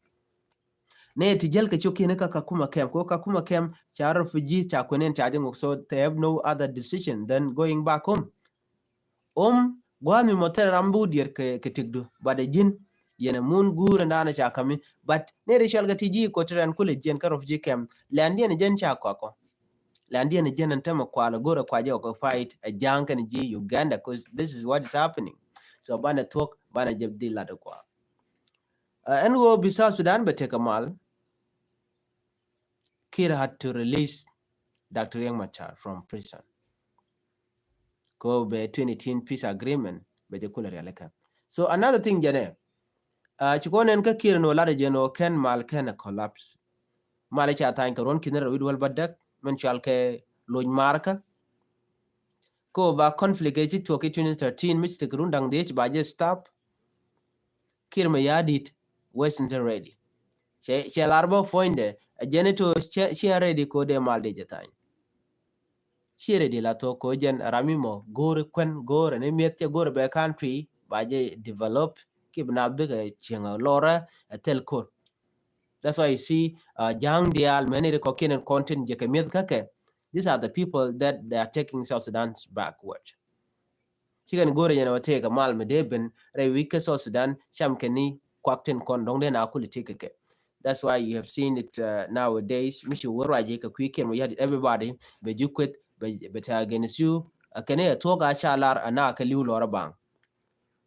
Nɛ ti jäl kɛ cio̱k kiɛn kä Kakuma camp, kɛ Kakuma camp ca refugee ca kuɛn in ca jɛ ŋuk, so they have no other decision than going back home. Om gua̱a̱th mi mɔ thil ram bi wä diɛɛr kɛ, kɛ tikdu, but ɛ ji̱n yɛn ɛ mun guur ɛn da̱a̱n ɛ ca kami, but nɛ ri cɔal kɛ ti ji̱ Equatoria ɛn kulɛ jiɛn kä refugee camp, lɛndiɛn ɛ jɛn ca kɔakɔ. Lɛndiɛn ɛ jɛn ɛn tämɛ kual ɛ go̱r ɛ kua jɛ occupied ɛ ja̱a̱ŋ kɛn ji̱ Uganda, 'cause this is what is happening. So banɛ thuɔ̱k, banɛ jɛ dhil lat ɛ kua. Uh, ɛn ɣöö bi South Sudan bɛ tekɛ mal, Kiir had to release Doctor Riek Machar from prison. Ko bɛ twenty eighteen peace agreement bɛ jɛ kulɛ rialikä. So another thing jɛnɛ, uh, ci kɔn ɛn kä Kiir ni wä lat jɛ ni wä kɛn mal kɛn a collapse. Mal ca tha̱a̱ny kɛ ruɔ̱n ki̱n rɛw wi̱c wäl bädäk mɛn cual kɛ loc markä. Ko ba conflict ɛ ci tuɔk ki twenty thirteen mi ci tekɛ run da̱ŋ dhiec ba jɛ stop. Kiir Mayardit wasn't ready. Cɛ, cɛ lar bä puɔ̱nydɛ, a jɛn ito cɛ, cɛ ready ko dee mal dee jɛ tha̱a̱ny. Cɛ ready la thok ko jɛn a ram mi mɔ go̱o̱r kuɛn go̱o̱r ni miɛth cɛ go̱o̱r bɛ country ba jɛ develop, ki bi na bikɛ cieŋ a lorɛ a thil ko̱r. That's why you see, uh, ja̱a̱ŋ diaal mɛn iri kɔkiɛn in kɔn tin jɛ kɛ miɛth kä kɛ. These are the people that they are taking South Sudan backward. Cikɛn go̱rɛ jɛn wä tëëkɛ mal mi dee ben rɛy wi̱c kä South Sudan, cam kɛn ni kuak tin kɔn dɔ̱ŋ dee na kuli tëëkɛ kɛ. That's why you have seen it, uh, nowadays. Mi ci wä ruac kɛ kui̱ Kiir Mayardit, everybody bɛ ji̱ kueth, bɛ, bɛ tɛ against you. Ɛ kɛn i̱ ɛ thuɔ̱k a ca lar ɛ na kɛ li̱w lɔrä baŋ.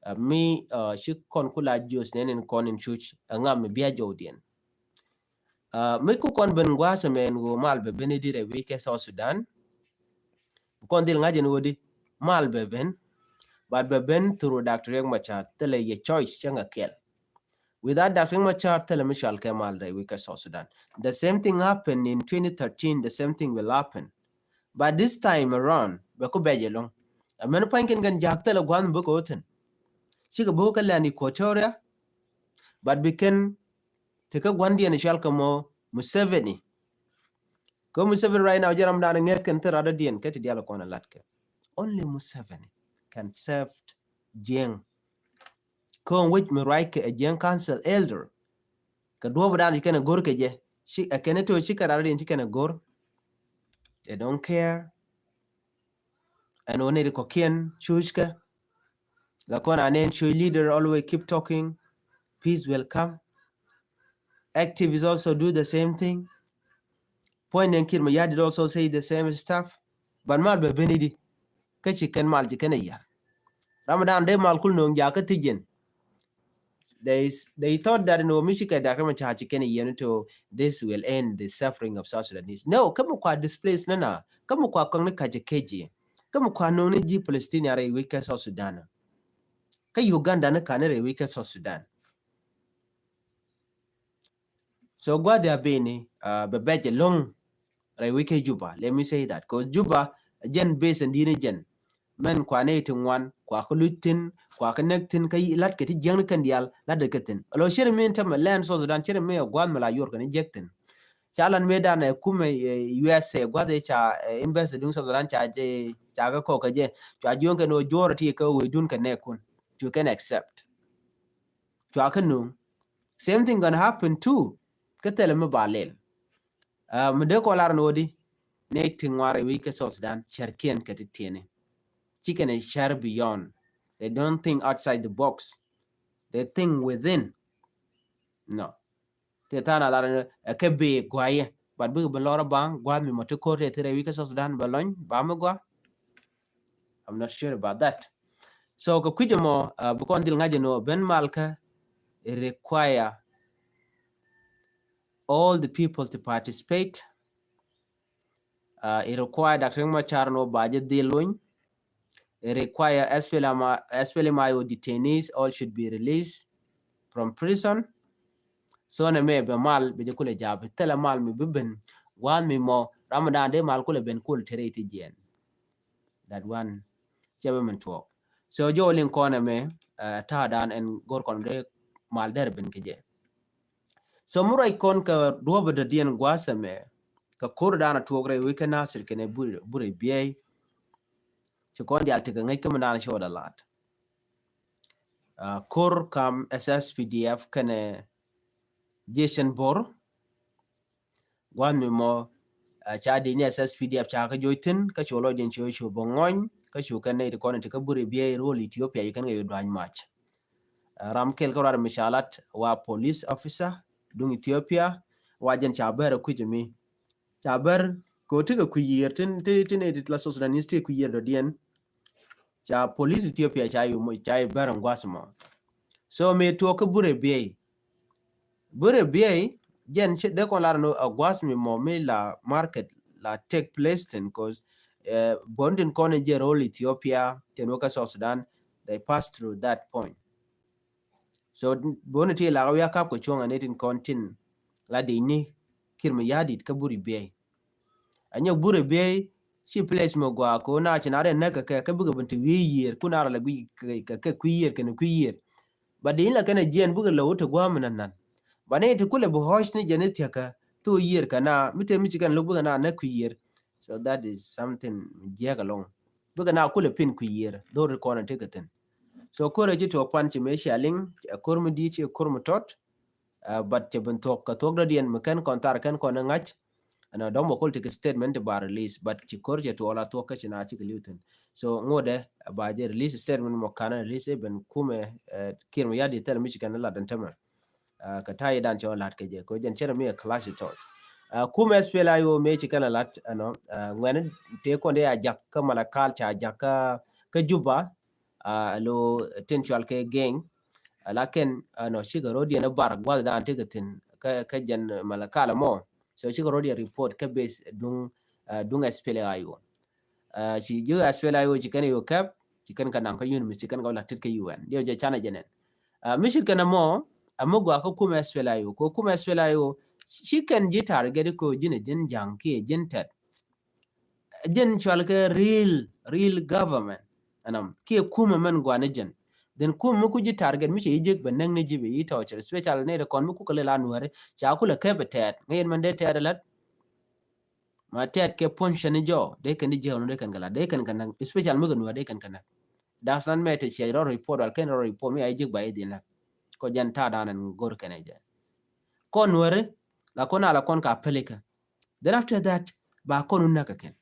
Ɛ mi, uh, ci kɔn kula jiös nɛn in kɔn in cuc ɛ ŋam mi bia jɔwdiɛn. Uh, mi ku kɔn ben gua̱a̱th ɛmɛn ɣöö mal bɛ ben i̱di rɛy wi̱c kɛ South Sudan. Kɔn dhil ŋa̱c ɛn ɣöö di mal bɛ ben, but bɛ ben through Doctor Riek Machar, thilɛ yɛ choice cäŋ a kɛl. Without Doctor Riek Machar, thilɛ mi cual kɛ mal rɛy wi̱c kɛ South Sudan. The same thing happened in twenty thirteen, the same thing will happen. But this time around, bɛ ku bɛc ɛlɔ̱ŋ. Ɛmɛn pua̱nykiɛn kɛn ja̱a̱k thilɛ gua̱a̱th mi bä kɛ wä thi̱n. Cikɛ bä wä kä lɛn Equatoria, but bi kɛn ti kä gua̱ndiɛn cual kɛ mɔ Museveni. Kä Museveni right now jɛ ram dan ŋɛth kɛn thil radɔ̱diɛn kɛ ti dial kɔn a lat kɛ. Only Museveni can save Jiɛŋ. Kä wi̱c mi ruac kɛ a Jiɛŋ Council elder. Kɛ duɔ̱ɔ̱p dan ci kɛn a go̱r kɛ jɛ. Ci, ɛ kɛn a to ci kɛ radɔ̱diɛn ci kɛn a go̱r. They don't care. Ɛn wä nɛy ti kɔ̱kiɛn cuuckɛ. La kɔn anɛn cuuc leader always keep talking. Peace will come. Activists also do the same thing. Puɔ̱ny nɛn Kiir Mayardit also say the same stuff. But mal bɛ ben i̱di. Kä ci kɛn mal ci kɛn a yar. Ramadan dee mal kul no̱o̱ŋ jakä thi̱jiɛn. They, they thought that in wä mi ci kɛ dak rɛm ca ci kɛn a yɛn to this will end the suffering of South Sudanese. No, kä mi kua displace nana. Kä mi kua kɔŋ ni ka̱c a keci. Kä mi kua no̱o̱ŋ ni ji̱ Palestinian rɛy wec kä South Sudan. Kä Uganda ni kani rɛy wec kä South Sudan. So gua̱dhi a beni, uh, bɛ bɛc ɛlɔ̱ŋ rɛy wec kä Juba. Let me say that. Cause Juba, jɛn base ɛn di̱n jɛn. Mɛn kua nɛy ti ŋuan, kua kä luc thi̱n, kua kä näk thi̱n, kä lat kɛ ti jiäkni kɛn diaal, lat kɛ thi̱n. Alo ciri mi tämɛ lɛn South Sudan, ciri mi ɛ gua̱th mi la yor kɛn jiäk thi̱n. Ca lan mëë dan ɛ kumɛ, eh, U S A gua̱th ɛ ca, eh, embassy duŋ South Sudan ca jɛ, ca kɛ kɔk kɛ jɛ. Cua jiöŋ kɛn ɣöö juɔ̱ɔ̱r ti kɛ ɣöö dun kɛ nɛɛkun. Cu kɛn accept. Cua kɛ nuŋ. Same thing gonna happen too. Kä thilɛ mi ba lɛl. Ah, mi dee kɔn lar ni wä di. Nɛy ti ŋuan rɛy wec kä South Sudan, cärkiɛn kɛ ti tiɛni. Ci kɛn ɛ cär beyond. They don't think outside the box. They think within. No. Ti tha̱a̱ŋ a lar ni ɛ kɛ bee guayɛ. But bikɛ bi lɔr a baŋ, gua̱a̱th mi mɔ ti ko̱r ti thirɛ wi̱i̱ kä South Sudan bɛ lɔny, ba mi gua. I'm not sure about that. So kɛ kui̱c ɛmɔ, uh, bi kɔn dhil ŋa̱c ɛn ɣöö ben mal kä, it require all the people to participate. Uh, it require Doctor Riek Machar ɛn ɣöö ba jɛ dhil luny. It require S P L M, S P L M I O detainees all should be released from prison. So nɛ mɛ bɛ mal bɛ jɛ kulɛ ja̱a̱p, thilɛ mal mi bi ben, gua̱a̱th mi mɔ, Ramadan dee mal kulɛ ben kul te rɛy ti jiɛn. That one, cɛ bɛ min tuɔɔk. So jɛ wä liŋ kɔn ɛmɛ, uh, ta̱a̱ dan ɛn go̱r kɔn dee mal dɛr ben kɛ jɛ. So mi ruac kɔn kɛ duɔ̱ɔ̱p dɔ̱diɛn gua̱a̱th ɛmɛ, kɛ ko̱r dan a tuɔɔk rɛy wec kä Nasir kɛnɛ Bur, Bur Biey. Ci kɔn diaal tekɛ ŋäc kä mi dan cɛ wä da lat. Uh, ko̱r kam S S P D F kɛnɛ Jason Bor. Gua̱a̱th mi mɔ, uh, ca di ni S S P D F ca kä joc thi̱n, kä cu lɔcdiɛn cu cu bä ŋɔny, kä cu kɛn nɛy ti kɔn ti kä Bur Biey ruɔl Ethiopia, ci kɛn kɛ yu duany mac. Uh, ram kɛl kä ruat mi ca lat wa police officer duŋ Ethiopia, wa jɛn ca bär kui̱c mi. Ca bär ko ti kɛ kui̱ yiër tin, ti, ti nɛy ti la South Sudanese ti kui̱ yiër dɔ̱diɛn. Ca police Ethiopia ca yu mo, ca yu bär ɛn gua̱a̱th mɔ. So mi tuɔɔk kä Bur Biey. Bur Biey, jɛn ci dee kɔn lar ni a gua̱a̱th mi mɔ mi la market la take place thi̱n, cause, uh, buɔ̱n tin kɔn jɛ ruɔl Ethiopia, tin wä kä South Sudan, they pass through that point. So buɔ̱n ti la wi̱i̱ a kap kɛ cuɔ̱ŋ a ni tin kɔn tin la di ni Kiir Mayardit kä Bur Biey. A nyɔk Bur Biey, ci place mɛ gɔaa ko na ci na rɛ näk kɛ kɛ, kɛ bikɛ bin ti wi̱i̱ yiër, ku na rɛ lɛ guic kɛ, kɛ, kɛ kui̱ yiër, kɛn kui̱ yiër. Ba di in la kɛn a jiɛn bikɛ lɛ wut ti gua̱a̱m mi nan nan. Ba ni ti kulɛ bi hɔc ni jɛ ni thiäkä, thok yiër kɛ na, mi te mi ci kɛn lo̱k bikɛ na näk kui̱ yiër. So that is something jiɛk alɔŋ. Bikɛ na kulɛ pin kui̱ yiër, dhor ri kɔn a tekɛ thi̱n. So ko̱r ɛ ci tuɔɔk pan ci mëë cia liŋ, ɛ ko̱r mi di̱i̱t ci ko̱r mi tɔt. Uh, but cɛ ben thuɔ̱k kɛ thuɔ̱k dɔ̱diɛn mi kɛn kɔn thar kɛn kɔn ɛ ŋa̱c. Ɛn a dɔ̱ŋ bɛ kol tekɛ statement ti ba release, but ci ko̱r cɛ tuɔɔk la thuɔ̱k kä ci na cikɛ li̱w thi̱n. So ŋotdɛ, uh, ba jɛ release statement mɔ ka̱n release ɛ ben kumɛ, uh, Kiir Mayardit thil mi ci kɛn lat ɛn tämɛ. Uh, kɛ ta̱a̱ i̱ dan cɛ wä la̱t kɛ jɛ kɛ jɛn cɛ rɛ mi ɛ clash tɔt. Uh, kumɛ S P L A I O mëë ci kɛn ɛ la̱t ɛnɔ, uh, ŋuɛn tëë kɔn dee a jak kä Malakal ca jak kä, kä Juba, uh, lo tin cual kɛ geng. Lakin, uh, nɔ cikɛ ro̱diɛn bar gua̱th dan tekɛ thi̱n kä, kä jɛn Malakal mɔ. So cikɛ ro̱diɛn report kä base duŋ, uh, duŋ S P L A I O. Uh, ci ji̱ S P L A I O ci kɛn yu kɛp, ci kɛn kɛ naŋ kä UNMISS, ci kɛn kɛ la tit kä U N. Diɛw jɛ canɛ jɛ nɛn. Uh, mi ci kɛn mɔ, a mi gɔaa kä kumɛ S P L A I O. Kɛ kumɛ S P L A I O, ci kɛn ji̱ target kɛ ji̱n ɛ ji̱n ja̱ŋ kiɛ ji̱n tɛt. Jɛn cual kɛ real, real government. Ɛnɔ kiɛ kumɛ mɛn gua̱n ni jɛn. Then kumɛ mi ku ji̱ target mi cɛ ji̱ jek bɛ näk ni ji̱ bɛ ji̱ torture, especially ni ti kɔn mi ku kɛ lɛ la Nuäri ca kulɛ kɛ bɛ tɛɛt. Ŋäc yɛn mɛn dee tɛɛt ɛ la̱t. Ma tɛɛt kɛ punishment ni jɔ dee kɛn di ji̱ ɣɔn dee kɛn kɛ la̱t dee kɛn kɛ näk, especially mi kɛ Nuäri dee kɛn kɛ näk. That's not matter cɛ rɔ report wal kɛn rɔ report mi a ji̱ jek ba ji̱ dhil näk. Kɔ jɛn ta̱a̱ da̱a̱n ɛn go̱r kɛn ɛ jɛn. Kɔn Nuäri la kɔn a la kɔn ka pelikä. Then after that, ba kɔn wun näk kɛ kɛn.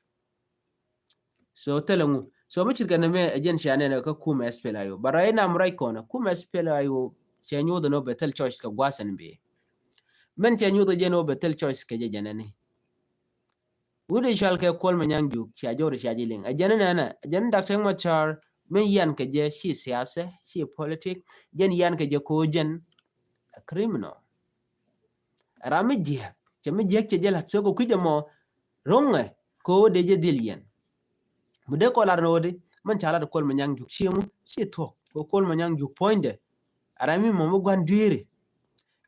So thilɛ ŋu. So mi cirkɛ nɛ mɛ ɛ jɛn cia nɛn kä kumɛ S P L A I O. But right now, right kɔn, kumɛ S P L A I O cɛ nyuth nɔ bɛ thil choice kɛ gua̱a̱th ɛn bi. Mɛn cɛ nyuth jɛn nɔ bɛ thil choice kɛ jɛ jɛn ɛni. Wut i̱ cual kɛ Kuol Manyang Juuk, cia jɔw di cia ji̱ liŋ. Ɛ jɛn ɛnɛ, ɛ jɛn Doctor Riek Machar, mɛn yian kɛ jɛ ci siasa, ci politik, jɛn yian kɛ jɛ ko jɛn a criminal. Ram mi jiɛk, cɛ mi jiɛk cɛ jɛ lat, so kɛ kui̱c ɛmɔ ro̱ŋɛ ko dee jɛ dhil yɛn. Mi dee kɔn lar ni ɣöö di mɛn ca lat Kuɔl Manyaŋ Juk ci ŋu ci thuɔ̱k kɛ Kuɔl Manyaŋ Juk puɔ̱nydɛ. Ara mi mɔ mi gua̱n dueeri.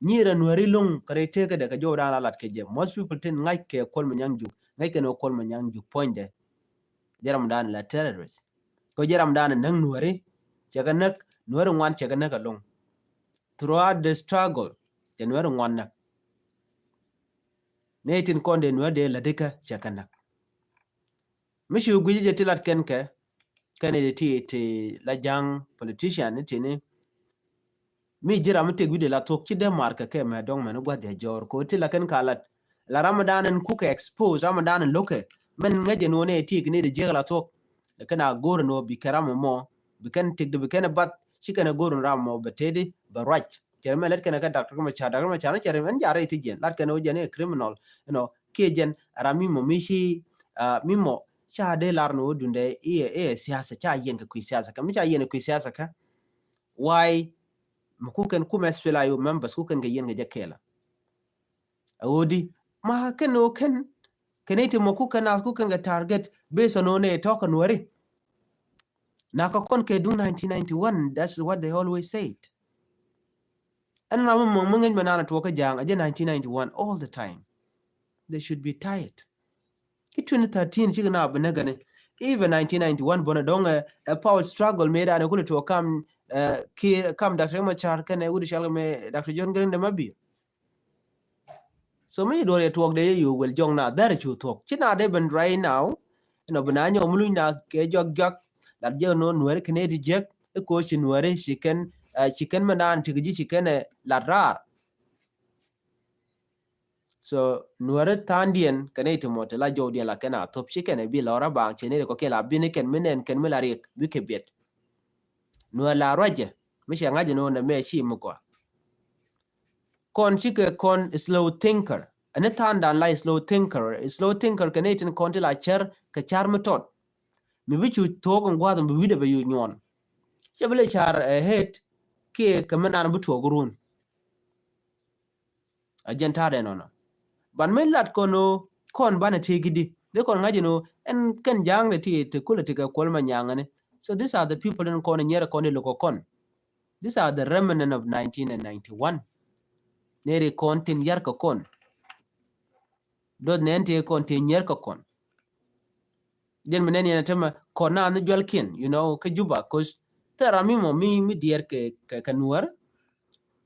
Nyiir a Nuääri lo̱ŋ kɛ rɛy tëëkädɛ kɛ jɔw daan a lat kɛ jɛ. Most people tin ŋa̱c kɛ Kuɔl Manyaŋ Juk, ŋa̱c kɛ ni Kuɔl Manyaŋ Juk puɔ̱nydɛ. Jɛ ram daan la terrorist. Kɛ jɛ ram daan näk Nuääri, cɛ kɛ näk Nuääri ŋuan, cɛ kɛ näk alo̱ŋ. Throughout the struggle, cɛ Nuääri ŋuan näk. Nɛy tin kɔn dee Nuääri dee lätdi kä cɛ kɛ näk. Mi ci guic jɛ ti lat kɛn kɛ, kɛn i̱ ti, ti la ja̱ŋ politician ni tini. Mi ji̱ ram mi tëk wi̱cdɛ la thuɔ̱k ci dee mar kɛ kɛ mɛ dɔ̱ŋ mɛn gua̱th jɛ jɔɔr. Ko ti la kɛn ka lat. La ram dan in kukɛ expose, ram dan in lo̱kɛ. Mɛn ŋäc jɛ nuɔ nɛ ti kɛ ni di jiɛk la thuɔ̱k. Kɛn a go̱r nuɔ bi kɛ ram mɔ, bi kɛn tëk di, bi kɛn bath, ci kɛn go̱r ram mɔ bɛ tëëdi, bɛ ruac. Cɛ mɛ lɛt kɛn kɛ Doctor Machar, Doctor Machar ni cɛ mɛn jarɛ ti jɛn. Lat kɛn wä jɛn i̱ criminal, you know, kiɛ jɛn ram mi mɔ mi ci, ah, mi mɔ ca dee lar ni wä dundɛ iɛ, iɛ siasa, ca yɛn kɛ kui̱ siasa kɛ, mi ca yɛn kɛ kui̱ siasa kɛ. Why? Mi kukɛn kumɛ S P L A I O members kukɛn kɛ yɛn kɛ jɛ kɛɛla. A wä di, ma kɛn wä kɛn, kɛn iti mɔ kukɛn nath kukɛn kɛ target based on wä nɛ tɔk kɛ Nuääri. Na kɛ kɔn kɛ duŋ nineteen ninety-one, that's what they always said. Ɛn ram mi mɔŋ mi ŋäc mɛ naan a tuɔɔk kä ja̱a̱ŋ a jɛ nineteen ninety-one all the time. They should be tired. Ki twenty thirteen cikɛ na bi näk gani. Even nineteen ninety-one bɔnɛ dɔŋ ɛ, ɛ power struggle mëë daan ɛ kulɛ tuɔɔk kam, ɛ, ki kam Doctor Machar kɛnɛ wut cɔal kɛ mɛ Doctor John Garang de Mabior. So mi ci duɔr yɛ tuɔɔk dee yɛ yo̱o̱ wel jɔŋ na dhɛr cu thuɔ̱k. Ci na dee ben right now, you know, bi na nyɔk mi luny na kɛ jɔak jɔak, lat jɛ nɔ Nuääri kɛn iti jiäk, iko ci Nuääri ci kɛn, eh, ci kɛn mi naan ti kɛ ji̱ ci kɛn, eh, lat raar. So Nuääri tha̱a̱ŋdiɛn kɛn iti mɔ ti la jɔwdiɛn la kɛn a thop ci kɛn ɛ bi lɔra baŋ ci ni ri kɔ kɛn la bini kɛn mi nɛn kɛn mi la riɛk bi kɛ biɛt. Nuäär la ruacɛ mi cɛ ŋa̱c ni wä nɛ mɛ ci mi gɔaa. Kɔn cikɛ kɔn slow thinker. Ɛn ni tha̱a̱ŋdan la slow thinker. Slow thinker kɛ ni tin kɔn ti la cär kɛ car mi tɔt. Mi bi cu thuɔ̱k in gua̱th in bi wi̱dɛ bɛ yu nyuɔn. Cɛ bi lɛ car, eh, ahead kiɛ kɛ mi nan bi tuɔɔk run. A jɛn ta̱a̱dɛ nɔnɔ. Ban mi lat kɔn o kɔn banɛ tëë gidi. Dee kɔn ŋa̱c in o ɛn kɛn ja̱a̱ŋdɛ ti, ti kulɛ ti kɛ Kuɔl Manyaŋ ni. So these are the people in kɔn in nyɛrɛ kɔn in lo̱k kɔn. These are the remnant of nineteen ninety-one. Neri kɔn tin yar kɛ kɔn. Dot nɛn ti kɔn tin yar kɛ kɔn. Jɛn mi nɛn yɛn a tämɛ kɔn na ni jualkiɛn, you know, kä Juba, 'cause thɛ ram mi mɔ mi, mi diɛɛr kɛ, kɛ, kɛ Nuäär.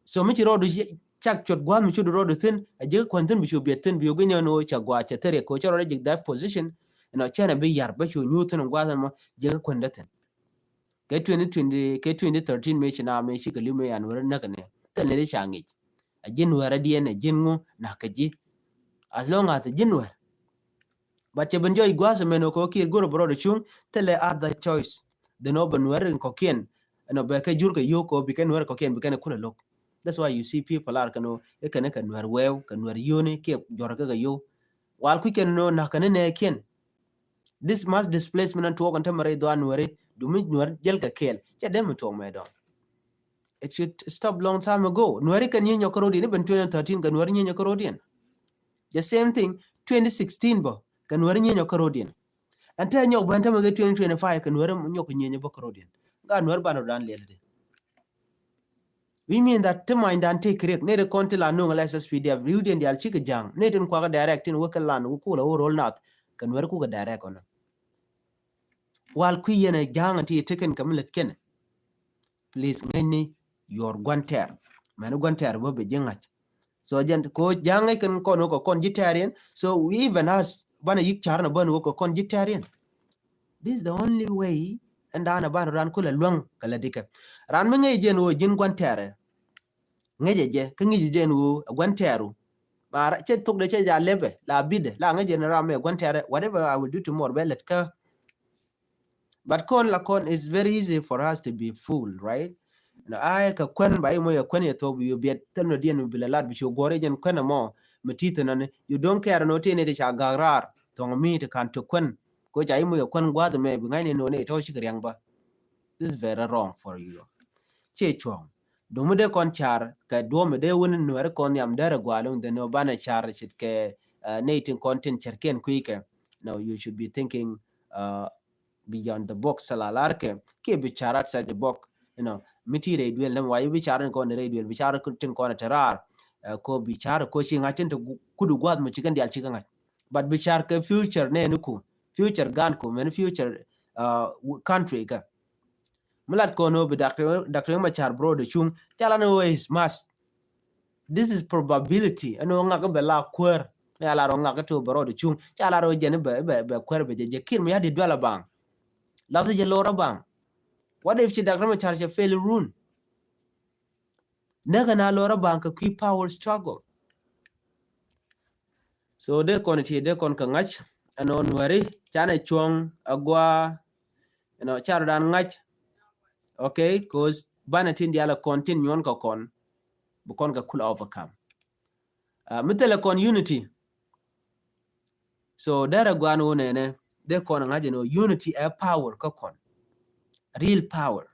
So mi ci rɔɔdu cak cuɔt gua̱a̱th mi cuɔt rɔɔdu thi̱n, a jek kuɛn thi̱n bi cu biɛt thi̱n bi cu gui̱n yɛn wä ca gua̱a̱ cɛ thɛriɛ kɛ wä cɛ rɔɔdu jek that position, you know, cɛn a bi yar bä cu nyuuth thi̱n gua̱a̱th mɔ jek kuɛn dä thi̱n. Kɛ twenty twenty, kɛ twenty thirteen mëë ci na mëë cikɛ li̱w mëë yan wä rɛ näk ni. Thil ni di ca ŋic. A ji̱n wä rɛ diɛn a ji̱n ŋu nak kɛ ji̱. As long as a ji̱n wä. But cɛ ben jɔc gua̱a̱th mɛn wä kɛ wä kiɛr go̱r bɛ rɔɔdu cuŋ, thilɛ other choice. Then wä bɛ Nuäär in kɔkiɛn. Ɛn wä bɛ kɛ jur kɛ yio̱w kɛ wä bi kɛ Nuäär kɔkiɛn bi kɛn kulɛ lo̱k. That's why you see people are kɛn wä, ikɛn ikɛ Nuäär wɛɛw, kɛ Nuäär yio̱ni, kiɛ jɔr kɛ kɛ yio̱w. Wal kui̱ kɛn wä nak kɛn inɛ kiɛn. This mass displacement an tuɔɔk an tämɛ rɛy dhɔaan Nuääri, dumi Nuäär jäl kɛ kɛɛl, cɛ dee mi tuɔɔk mɛ dɔ̱ŋ. It should stop long time ago. Nuääri kɛn nyieny nyɔk kärɔ̱diɛn, even twenty thirteen kɛ Nuääri nyieny nyɔk kärɔ̱diɛn. The same thing, twenty sixteen bä, kɛ Nuääri nyieny nyɔk kärɔ̱diɛn. Ɛn te nyɔk bä ɛn tämɛ kɛ twenty twenty-five kɛ Nuääri nyɔk nyieny bä kärɔ̱diɛn. Ŋa Nuäär banɛ rɔ̱dan liɛl di. We mean that ti manydan ti kɛ riɛk, ni ri kɔn ti la nuŋ la S S P D F, riwdiɛn diaal cikɛ ja̱a̱ŋ, ni tin kuakä direct, tin wä kɛ lan, wä kulɛ wä ro̱l nath, kɛ Nuääri kukɛ direct ɔnɔ. Wal kui̱ yɛn ɛ ja̱a̱ŋ ti tekɛn kɛ mi lät kɛnɛ. Please, ŋäcni your gua̱n tɛɛr. Mɛn gua̱n tɛɛr bä bɛ ji̱ ŋa̱c. So jɛn ko ja̱a̱ŋ ŋäc kɛn kɔn wä kɛ kɔn ji̱ tɛɛr yɛn. So we even as banɛ yik car na bän wä kɛ kɔn ji̱ tɛɛr yɛn. This is the only way. Ɛn da̱a̱n a ban ran kulɛ luäŋ kɛ lɛ dikɛ. Ran mi ŋäc jɛn wä ji̱n gua̱n tɛɛrɛ. Ŋäcɛ jɛ, kä ŋäcɛ jɛ ni ɣöö ɛ gua̱n tɛɛru. Ba cɛ thok de cɛ ja lɛpɛ, la bitdɛ, la ŋäcɛ ni ram mɛ gua̱n tɛɛrɛ, whatever I will do tomorrow, bɛ lɛt kä. But kɔn la kɔn, it's very easy for us to be fooled, right? Nɔ, a kɛ kuän ba imɔ yɛ kuän yɛ thok bi yɔ biɛt, thil nɔ diɛn mi bi lɛ lat bi ci guɔ̱r yɛ jɛn kuän ɛmɔ, mi ti thin nɔni, you don't care nɔ ti ni ti ca gak raar, thɔŋ mi ti kan ti kuän, ko ca imɔ yɛ kuän gua̱th mɛ, bi ŋa̱cni nɔ ni tɔ̱ cikɛ riaŋ ba. This is very wrong for you. Ciɛ cuɔ̱ŋ. Duŋ mi dee kɔn car kɛ duɔ̱ɔ̱p mi dee wun Nuääri kɔn nhiam derɛ gua̱a̱l wun dee ni banɛ car ce̱tkɛ, uh, nɛy tin kɔn tin cärkiɛn kui̱kɛ. No, you should be thinking, uh, beyond the box, ala lar kɛ kiɛ bi car outside the box. You know, mi ti rɛy duel nɛ mi wa bi car ni kɔn rɛy duel, bi car tin kɔn te raar. Ko bi car ko ci ŋa̱c tin te kudu gua̱th mi ci kɛn dial ci kɛ ŋa̱c. But bi car kɛ future nɛ ni ku, future gan ku, mɛn future country kɛ. Mi lat kɔn o bi Doctor Doctor Machar bro de cuŋ, ca la ni o is must. This is probability. Ɛn o ŋak bɛ la kuäär. Mi a la rɔ ŋak ti o bɛ rɔ de cuŋ. Ca la rɔ jɛn bɛ, bɛ, bɛ kuäär bɛ jɛ, jɛ Kiir mi ya di dual a baŋ. Lath jɛ lor a baŋ. What if ci Doctor Machar cɛ fail run? Näk ɛn a lor a baŋ kɛ kui̱ power struggle. So dee kɔn ti dee kɔn kɛ ŋa̱c ɛn ɔ Nuɛri canɛ cuɔ̱ŋ a gua, you know, car dan ŋa̱c. Okay, cause banɛ tin dial a kɔn tin nyuɔn kɛ kɔn bi kɔn kɛ kul overcome. Uh, mi thilɛ kɔn unity. So derɛ guan wä nɛnɛ dee kɔn ŋa̱c ɛn ɔ unity ɛ power kä kɔn, real power.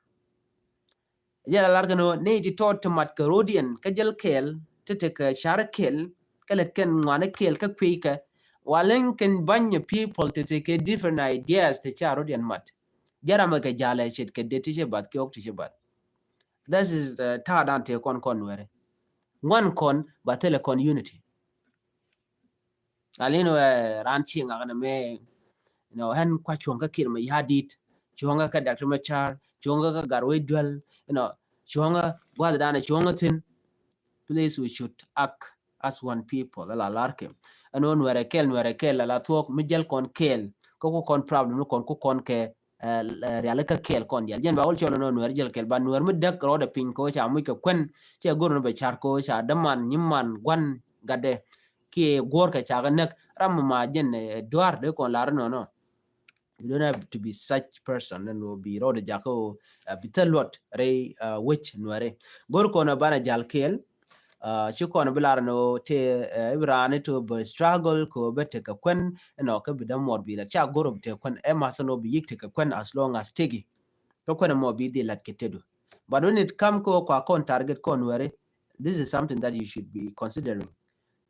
Jɛ la lar kɛn ɣöö ni ti tɔt ti mat kɛ rodiɛn kä jäl kɛɛl ti ti kɛ car kɛɛl kä lɛt kɛn ŋuani kɛɛl kä kui̱ kɛ. Walɛn kɛn bany people ti ti kɛ different ideas ti ca rodiɛn mat. Jɛ ram kɛ jalɛ ce̱tkɛ det ti cɛ bath kiɛ ɣɔk ti cɛ bath. This is ta̱a̱ dan tëë kɔn kɔn Nuɛri. Ŋuan kɔn ba thilɛ kɔn unity. Alin wɛ ran ci ŋak ni mɛ, you know, ɣän kua cuɔ̱ŋ kä Kiir Mayardit, cuɔ̱ŋ kä Doctor Machar, cuɔ̱ŋ kä Gatwec Dual, you know, cuɔ̱ŋ kä gua̱th dan, cuɔ̱ŋ kä thi̱n. Please, we should act as one people. Ala lar kɛ ɛn ɣöö Nuɛrɛ kɛɛl, Nuɛrɛ kɛɛl ala thuɔ̱k mi jäl kɔn kɛɛl kä ku kɔn problem ni kɔn ku kɔn kɛ riali kä kɛɛl kɔn dial. Jɛn ba wul cɔl nɔ Nuɛr jäl kɛɛl ba Nuɛr mi däk rɔɔdɛ piny kɛ ca muc kɛ kuɛn. Cɛ go̱r ni bɛ car kɛ ca däman nyiman gua̱n gatdɛ kiɛ guɔ̱r kɛ ca kɛ näk. Ram ma jɛn duar dee kɔn lar nɔ nɔ. You don't have to be such person. Nɛ nɔ bi rɔɔdɛ jakä bi thil luɔt rɛy wec Nuɛri. Go̱r kɔn banɛ jal kɛɛl. Ci kɔn bi lar ni ɣöö tëë i̱ bi raan i̱ to bi struggle kɛ ɣöö bɛ tekɛ kuɛn, you know, kä bi dämuɔr bi lat ca go̱r ɣöö bi tekɛ kuɛn. Ɛ math ni ɣöö bi yi̱k tekɛ kuɛn as long as tëki kä kuɛn ɛmɔ bi dhil lat kɛ tetdu. But when it come kɛ ɣöö kua kɔn target kɔn Nuɛri, this is something that you should be considering.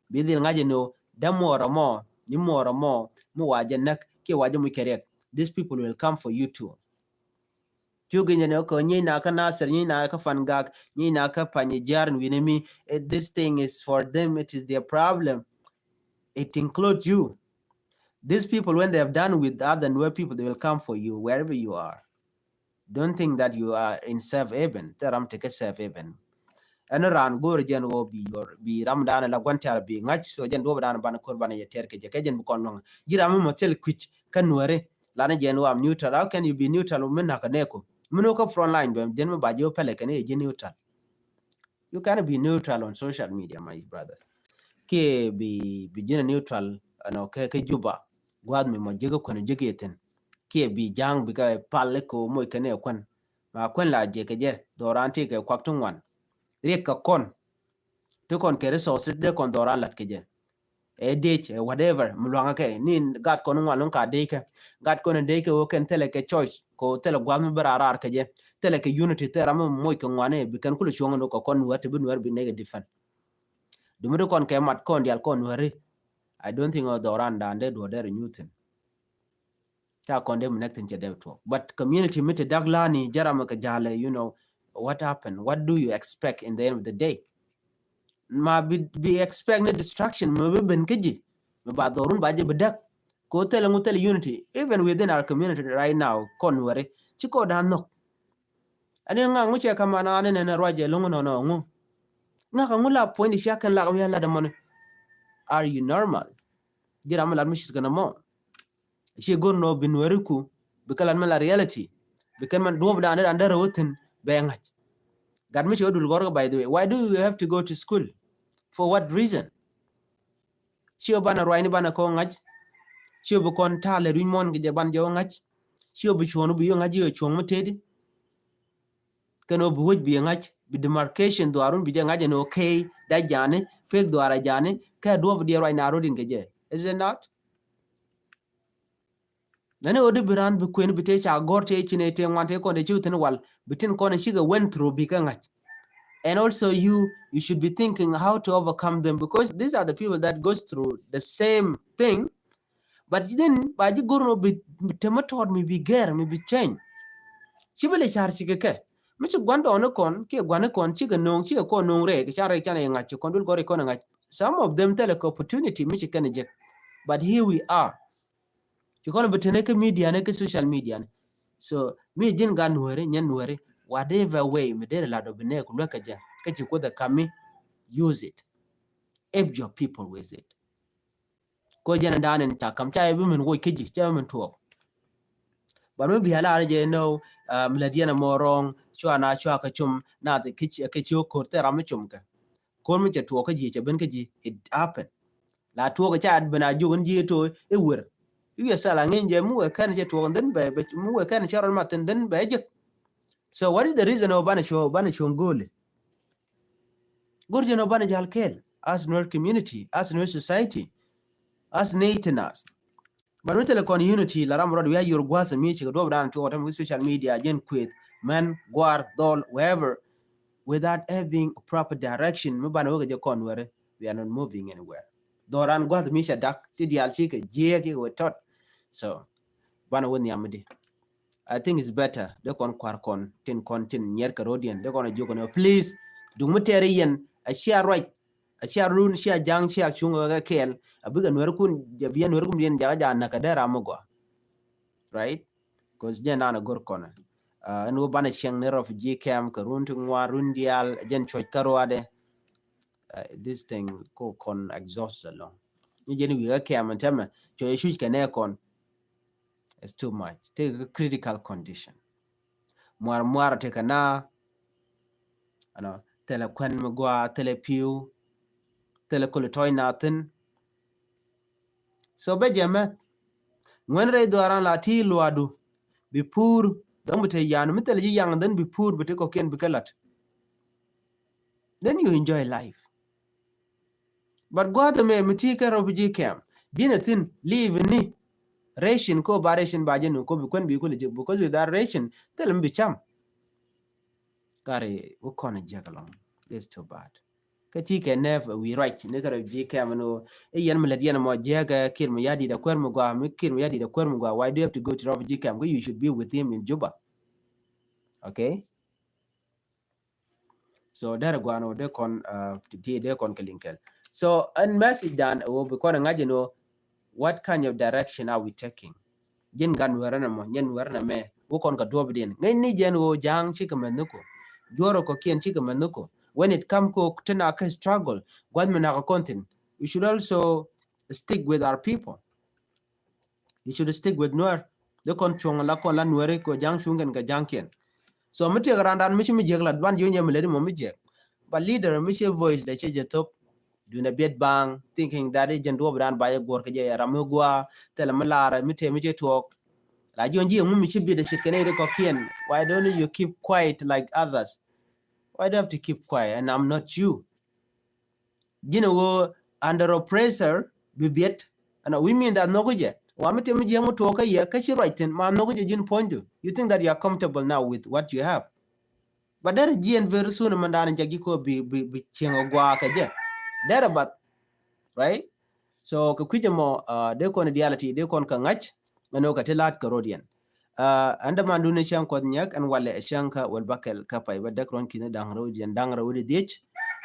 Bi dhil ŋa̱c ni ɣöö dämuɔr ɛmɔ, nyimuɔr ɛmɔ, mi wa jɛ näk kiɛ wa jɛ muc kɛ riɛk, these people will come for you too. Cu gi̱n jɛ ni ɣöö kɛ nyiey na kä Nasir, nyiey na kä Fangak, nyiey na kä Panyijiar in wi̱ni mi. This thing is for them, it is their problem. It includes you. These people, when they have done with other Nuer people, they will come for you wherever you are. Don't think that you are in safe haven. Thil ram tekɛ safe haven. Ɛn raan go̱o̱r jɛn ɣöö bi yɔr, bi ram dan la gua̱n tɛr bi ŋa̱c, so jɛn duɔ̱p dan ban ko̱r ban yɛ tɛr kɛ jɛ, kɛ jɛn bi kɔn luäŋ. Ji̱ ram mi mɔ thil kui̱c kä Nuɛri. Lanɛ jɛn ɣöö I'm neutral. How can you be neutral mi nak nɛɛku? Mi ni wä kä front line bɛ jɛn mi ba ji̱ wä pɛlɛ kɛn i̱ ji̱ neutral. You can't be neutral on social media, my brother. Kiɛ bi, bi ji̱n neutral, you know, kɛ, kɛ Juba. Gua̱a̱th mi mɔ ji̱ kɛ kuɛn ji̱ kɛ thi̱n. Kiɛ bi ja̱a̱ŋ bi kɛ pal i̱ kɛ moc kɛn i̱ kuɛn. Ma kuɛn la jɛ kɛ jɛ, dhɔran ti kɛ kuak ti ŋuan. Riɛk kɛ kɔn. Ti kɔn kɛ resource ti dee kɔn dhɔran lat kɛ jɛ. Ɛ dec, ɛ whatever, mi luaŋä kɛ. Ni gat kɔn ŋuan luŋ ka dec kɛ. Gat kɔn dec kɛ wä kɛn thilɛ kɛ choice. Ko thilɛ gua̱a̱th mi bi raar raar kɛ jɛ. Thilɛ kɛ unity, thilɛ ram mi moc kɛ ŋuan ɛ bi kɛn kulɛ cuɔ̱ŋ ni kɔ kɔn Nuɛr ti bi Nuɛr bi nɛy kɛ defend. Dumi ti kɔn kɛ mat kɔn dial kɔn Nuɛri. I don't think ɔ dhɔran dan dee duɔ dee ri nyuth thi̱n. Ca kɔn dee mi nɛk thi̱n cɛ dee tuɔk. But community mi ti dak lani jɛ ram kɛ jalɛ, you know, what happened? What do you expect in the end of the day? Ma bi, bi expect ni destruction mi bi ben kä ji̱. Mi ba dhorun ba jɛ bi däk. Ko thilɛ ŋu thilɛ unity. Even within our community right now, kɔn Nuɛri. Ci kɔ dan nhɔk. Ani ŋa ŋu cɛ kaman ani nɛn ruacɛ loŋ nɔnɔ ŋu. Ŋa ka ŋu la puɔ̱ny di cia kɛn lak wi̱i̱ a lat ɛmɔni. Are you normal? Ji̱ ram mi lat mi cit kɛn ɛmɔ. Ci go̱r nɔ bi Nuɛri ku bi kɛ lat mi la reality. Bi kɛn mɛn duɔ̱p dan dan dee rɛ wä thi̱n bɛ ŋa̱c. Gat mi ci wä dul gɔrkɛ, by the way. Why do you have to go to school? For what reason? Ci wä banɛ ruacni banɛ kɔ ŋa̱c. Ci wä bi kɔn ta̱a̱ lɛ rui̱ny muɔ̱n kɛ jɛ ban jɛ wä ŋa̱c. Ci wä bi cuɔ̱n wä bi yɔ ŋa̱c yɔ cuɔ̱n mi tëëdi. Kɛn wä bi wec bi yɛ ŋa̱c, bi demarcation dhuaarun bi jɛ ŋa̱c ɛn wä kɛy da jani, pek dhuaar a jani, kɛ duɔ̱p diɛ ruacni a rot in kɛ jɛ. Is it not? Nani ɣöö di bi raan bi kuën bi tëë ca gɔ̱r tëë ci nɛy tëë ŋuan tëë kɔn tëë ci wä thi̱n wal bi tin kɔn cikɛ went through bikɛ ŋa̱c. And also you, you should be thinking how to overcome them, because these are the people that goes through the same thing, But then ba ji̱ go̱r nɔ bi, bi te mi tɔt mi bi gɛr mi bi change. Ci bi lɛ car ci kɛ kɛ. Mi ci gua̱n dɔɔni kɔn kiɛ gua̱ni kɔn cikɛ no̱o̱ŋ cikɛ kɔn no̱o̱ŋ rɛy kɛ car rɛy canɛ ŋa̱c ci kɔn dul gɔr ikɔn ŋa̱c. Some of them thilɛ kɛ opportunity mi ci kɛn jek. But here we are. Ci kɔn bi tene kɛ media ni kɛ social media ni. So mi ji̱n gan nuɛri nyɛn nuɛri, whatever way mi deri lat ɔ bi nɛ ku luɛk kɛ jɛ kɛ ci kuoth ɛ kam mi, use it if your people with it. Ko jɛn dan in ca kam ca bi min woc kä ji̱ ca bi min tuɔɔk. But mi bia lar jɛ no, uh, mi lät yɛn a mɔ wrong, cua na cua kä cum na the kɛ ci kɛ ci wä ko̱r thɛ ram mi cum kɛ. Ko̱r mi cɛ tuɔɔk kä ji̱ cɛ ben kä ji̱, it happen. La tuɔɔk ca ben a juk in ji̱ to i wer. Iwiɛ sal a ŋeny jɛ mi wee kɛn cɛ tuɔɔk in dhin bɛ, bɛ mi wee kɛn cɛ rɔn ma thin dhin bɛ jek. So what is the reason of banɛ cuɔ banɛ cuɔ go̱o̱li? Go̱r jɛn ɔ banɛ jal kɛɛl as Nuer community, as Nuer society, as neighbors. But mi thilɛ kɔn unity la ram rɔd wi̱i̱ a yor gua̱th mi cikɛ duɔp dan tuɔk tɛm wi̱i̱ social media jɛn kueth mɛn guar dhɔl wherever, without having a proper direction mi banɛ wekɛ jɛ kɔn wɛrɛ, we are not moving anywhere. Dhɔran gua̱th mi cɛ dak ti dial cikɛ jiɛk kikɛ wɛ tɔt. So banɛ wä nhiam mi di. I think it's better dee kɔn kuar kɔn tin kɔn tin nyiɛr kɛ rodiɛn dee kɔn a jiök kɔn, please. Duŋ mi tɛɛri yɛn a cia ruac a cia run cia jaŋ cia cuŋ kɛ kɛɛl a bikɛ nuɛr kun jɛ biɛ nuɛr kun diɛn jakä ja näk kɛ dee ram mi gɔa. Right? Cause jɛn dan a go̱r kɔn. Uh, ɛn wä banɛ cieŋ ni refugee camp kɛ run ti ŋuan run dial jɛn cuɔc kä ruadɛ. Uh, this thing ko kɔn exhaust along. Ni jɛn wi̱i̱ kä camp ɛn tɛmɛ cuɔc cuc kɛ nɛ kɔn. It's too much. Tëë kɛ critical condition. Muar muar tëë kɛ na. Ano, thilɛ kuɛn mi gua, thilɛ piu, thilɛ kuli tɔy na thin. So bɛ jɛ mɛth. Ŋuɛn rɛy dhuaran la ti luadu. Bi pur. Dɔŋ bi te yan mi thilɛ ji̱ yaŋ dhin bi pur bi te kɔkiɛn bi kɛ lat. Then you enjoy life. But gua̱a̱th ɛmɛ mi ti kɛ refugee camp ji̱n a thin live ni ration ko ba ration ba jɛ nu ko bi kuɛn bi kuli jɛ because without ration thil mi bi cam. Kari wä kɔn a jek along. It's too bad. Kä ti kɛ nɛf wi̱i̱ ruac ni kɛ refugee camp ni wä i̱ yɛn mi lät yɛn mɔ jek kir mi yadit a kuɛr mi gua mi kir mi yadit a kuɛr mi gua, why do you have to go to refugee camp? You should be with him in Juba. Okay. So derɛ guan wä dee kɔn uh, ti dee kɔn kɛ liŋ kɛl. So ɛn message dan wä bi kɔn ŋa̱c ɛn wä what kind of direction are we taking? Jin gan wɛrɛ na mɔ nyɛn wɛrɛ na mɛ wä kɔn ka duɔp din ŋäc ni jɛn wä ja̱a̱ŋ cikɛ mɛ nhiko. Juɔrɔ kɔ kiɛn cikɛ mɛ nhiko. When it come ko tin a kɛ struggle gua̱th mi nak a kɔn thin, we should also stick with our people. You should stick with Nuer. Dee kɔn cuɔ̱ŋ la kɔn la Nueri kɛ ja̱ŋ cuŋ kɛn kɛ ja̱ŋ kiɛn. So mi tiɛk randan mi ci mi jiɛk lat ban ji̱ nyɛ mi ledi mɔ mi jiɛk. But leader mi ci voice de ci jɛ thop. Dun a biɛt baŋ thinking that i̱ jɛn duɔp ran ba jɛ guɔr kɛ jɛ ram mi gua thilɛ mi lar mi tëë mi ci tuɔɔk. La jiɔn ji̱ ɛŋu mi ci biɛt a cit kɛn i̱ ri kɔkiɛn. Why don't you keep quiet like others? Why do you have to keep quiet and I'm not you? Ji̱n a wä under oppressor bi biɛt. And we mean that nhɔk jɛ wa mi tɛm jiɛŋ mi tuɔɔk kä yɛ kä ci ruac thin ma nhɔk jɛ ji̱n puɔ̱nydu. You think that you are comfortable now with what you have? But derɛ jiɛn very soon mɛn da̱a̱n jɛ ji̱ ko bi bi bi cieŋ a gua kɛ jɛ. Derɛ bath, right? So kɛ kui̱c ɛmɔ uh, dee kɔn diality dee kɔn kɛ ŋa̱c. Ɛn wä kɛ ti la̱t kɛ rodiɛn. Uh, ɛn däman duni cäŋ kuɔth nyɛk ɛn walɛ cäŋ kä wäl bakɛl kä pay bä däk ruɔ̱n ki̱ni da̱ŋ rɛw diɛn da̱ŋ rɛw di dhiec.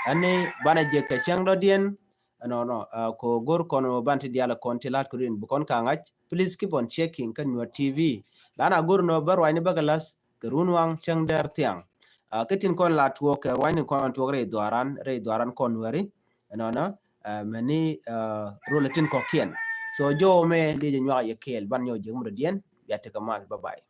Ɛn ni banɛ jek kɛ cäŋ dɔ̱diɛn. Ɛnɔnɔ uh, ko go̱r kɔn ban ti dial kɔn ti la̱t kɛ rodiɛn bi kɔn ka ŋa̱c. Please keep on checking kä Nuer T V. Lan a go̱r nɔ bä ruacni bä kɛ la̱th kɛ run waŋ cäŋ dɛr thiaŋ. Uh, kä tin kɔn la tuɔɔk kɛ ruacni kɔn tuɔɔk rɛy dhuaran rɛy dhuaran kɔn Nueri. Ɛnɔnɔ uh, mɛni uh, rol tin kɔkiɛn. So jɔw mɛ di jɛ nyuak yɛ kɛɛl ban nyɔk jek mudɔ diɛn. Bia tekɛ mal. Bye bye.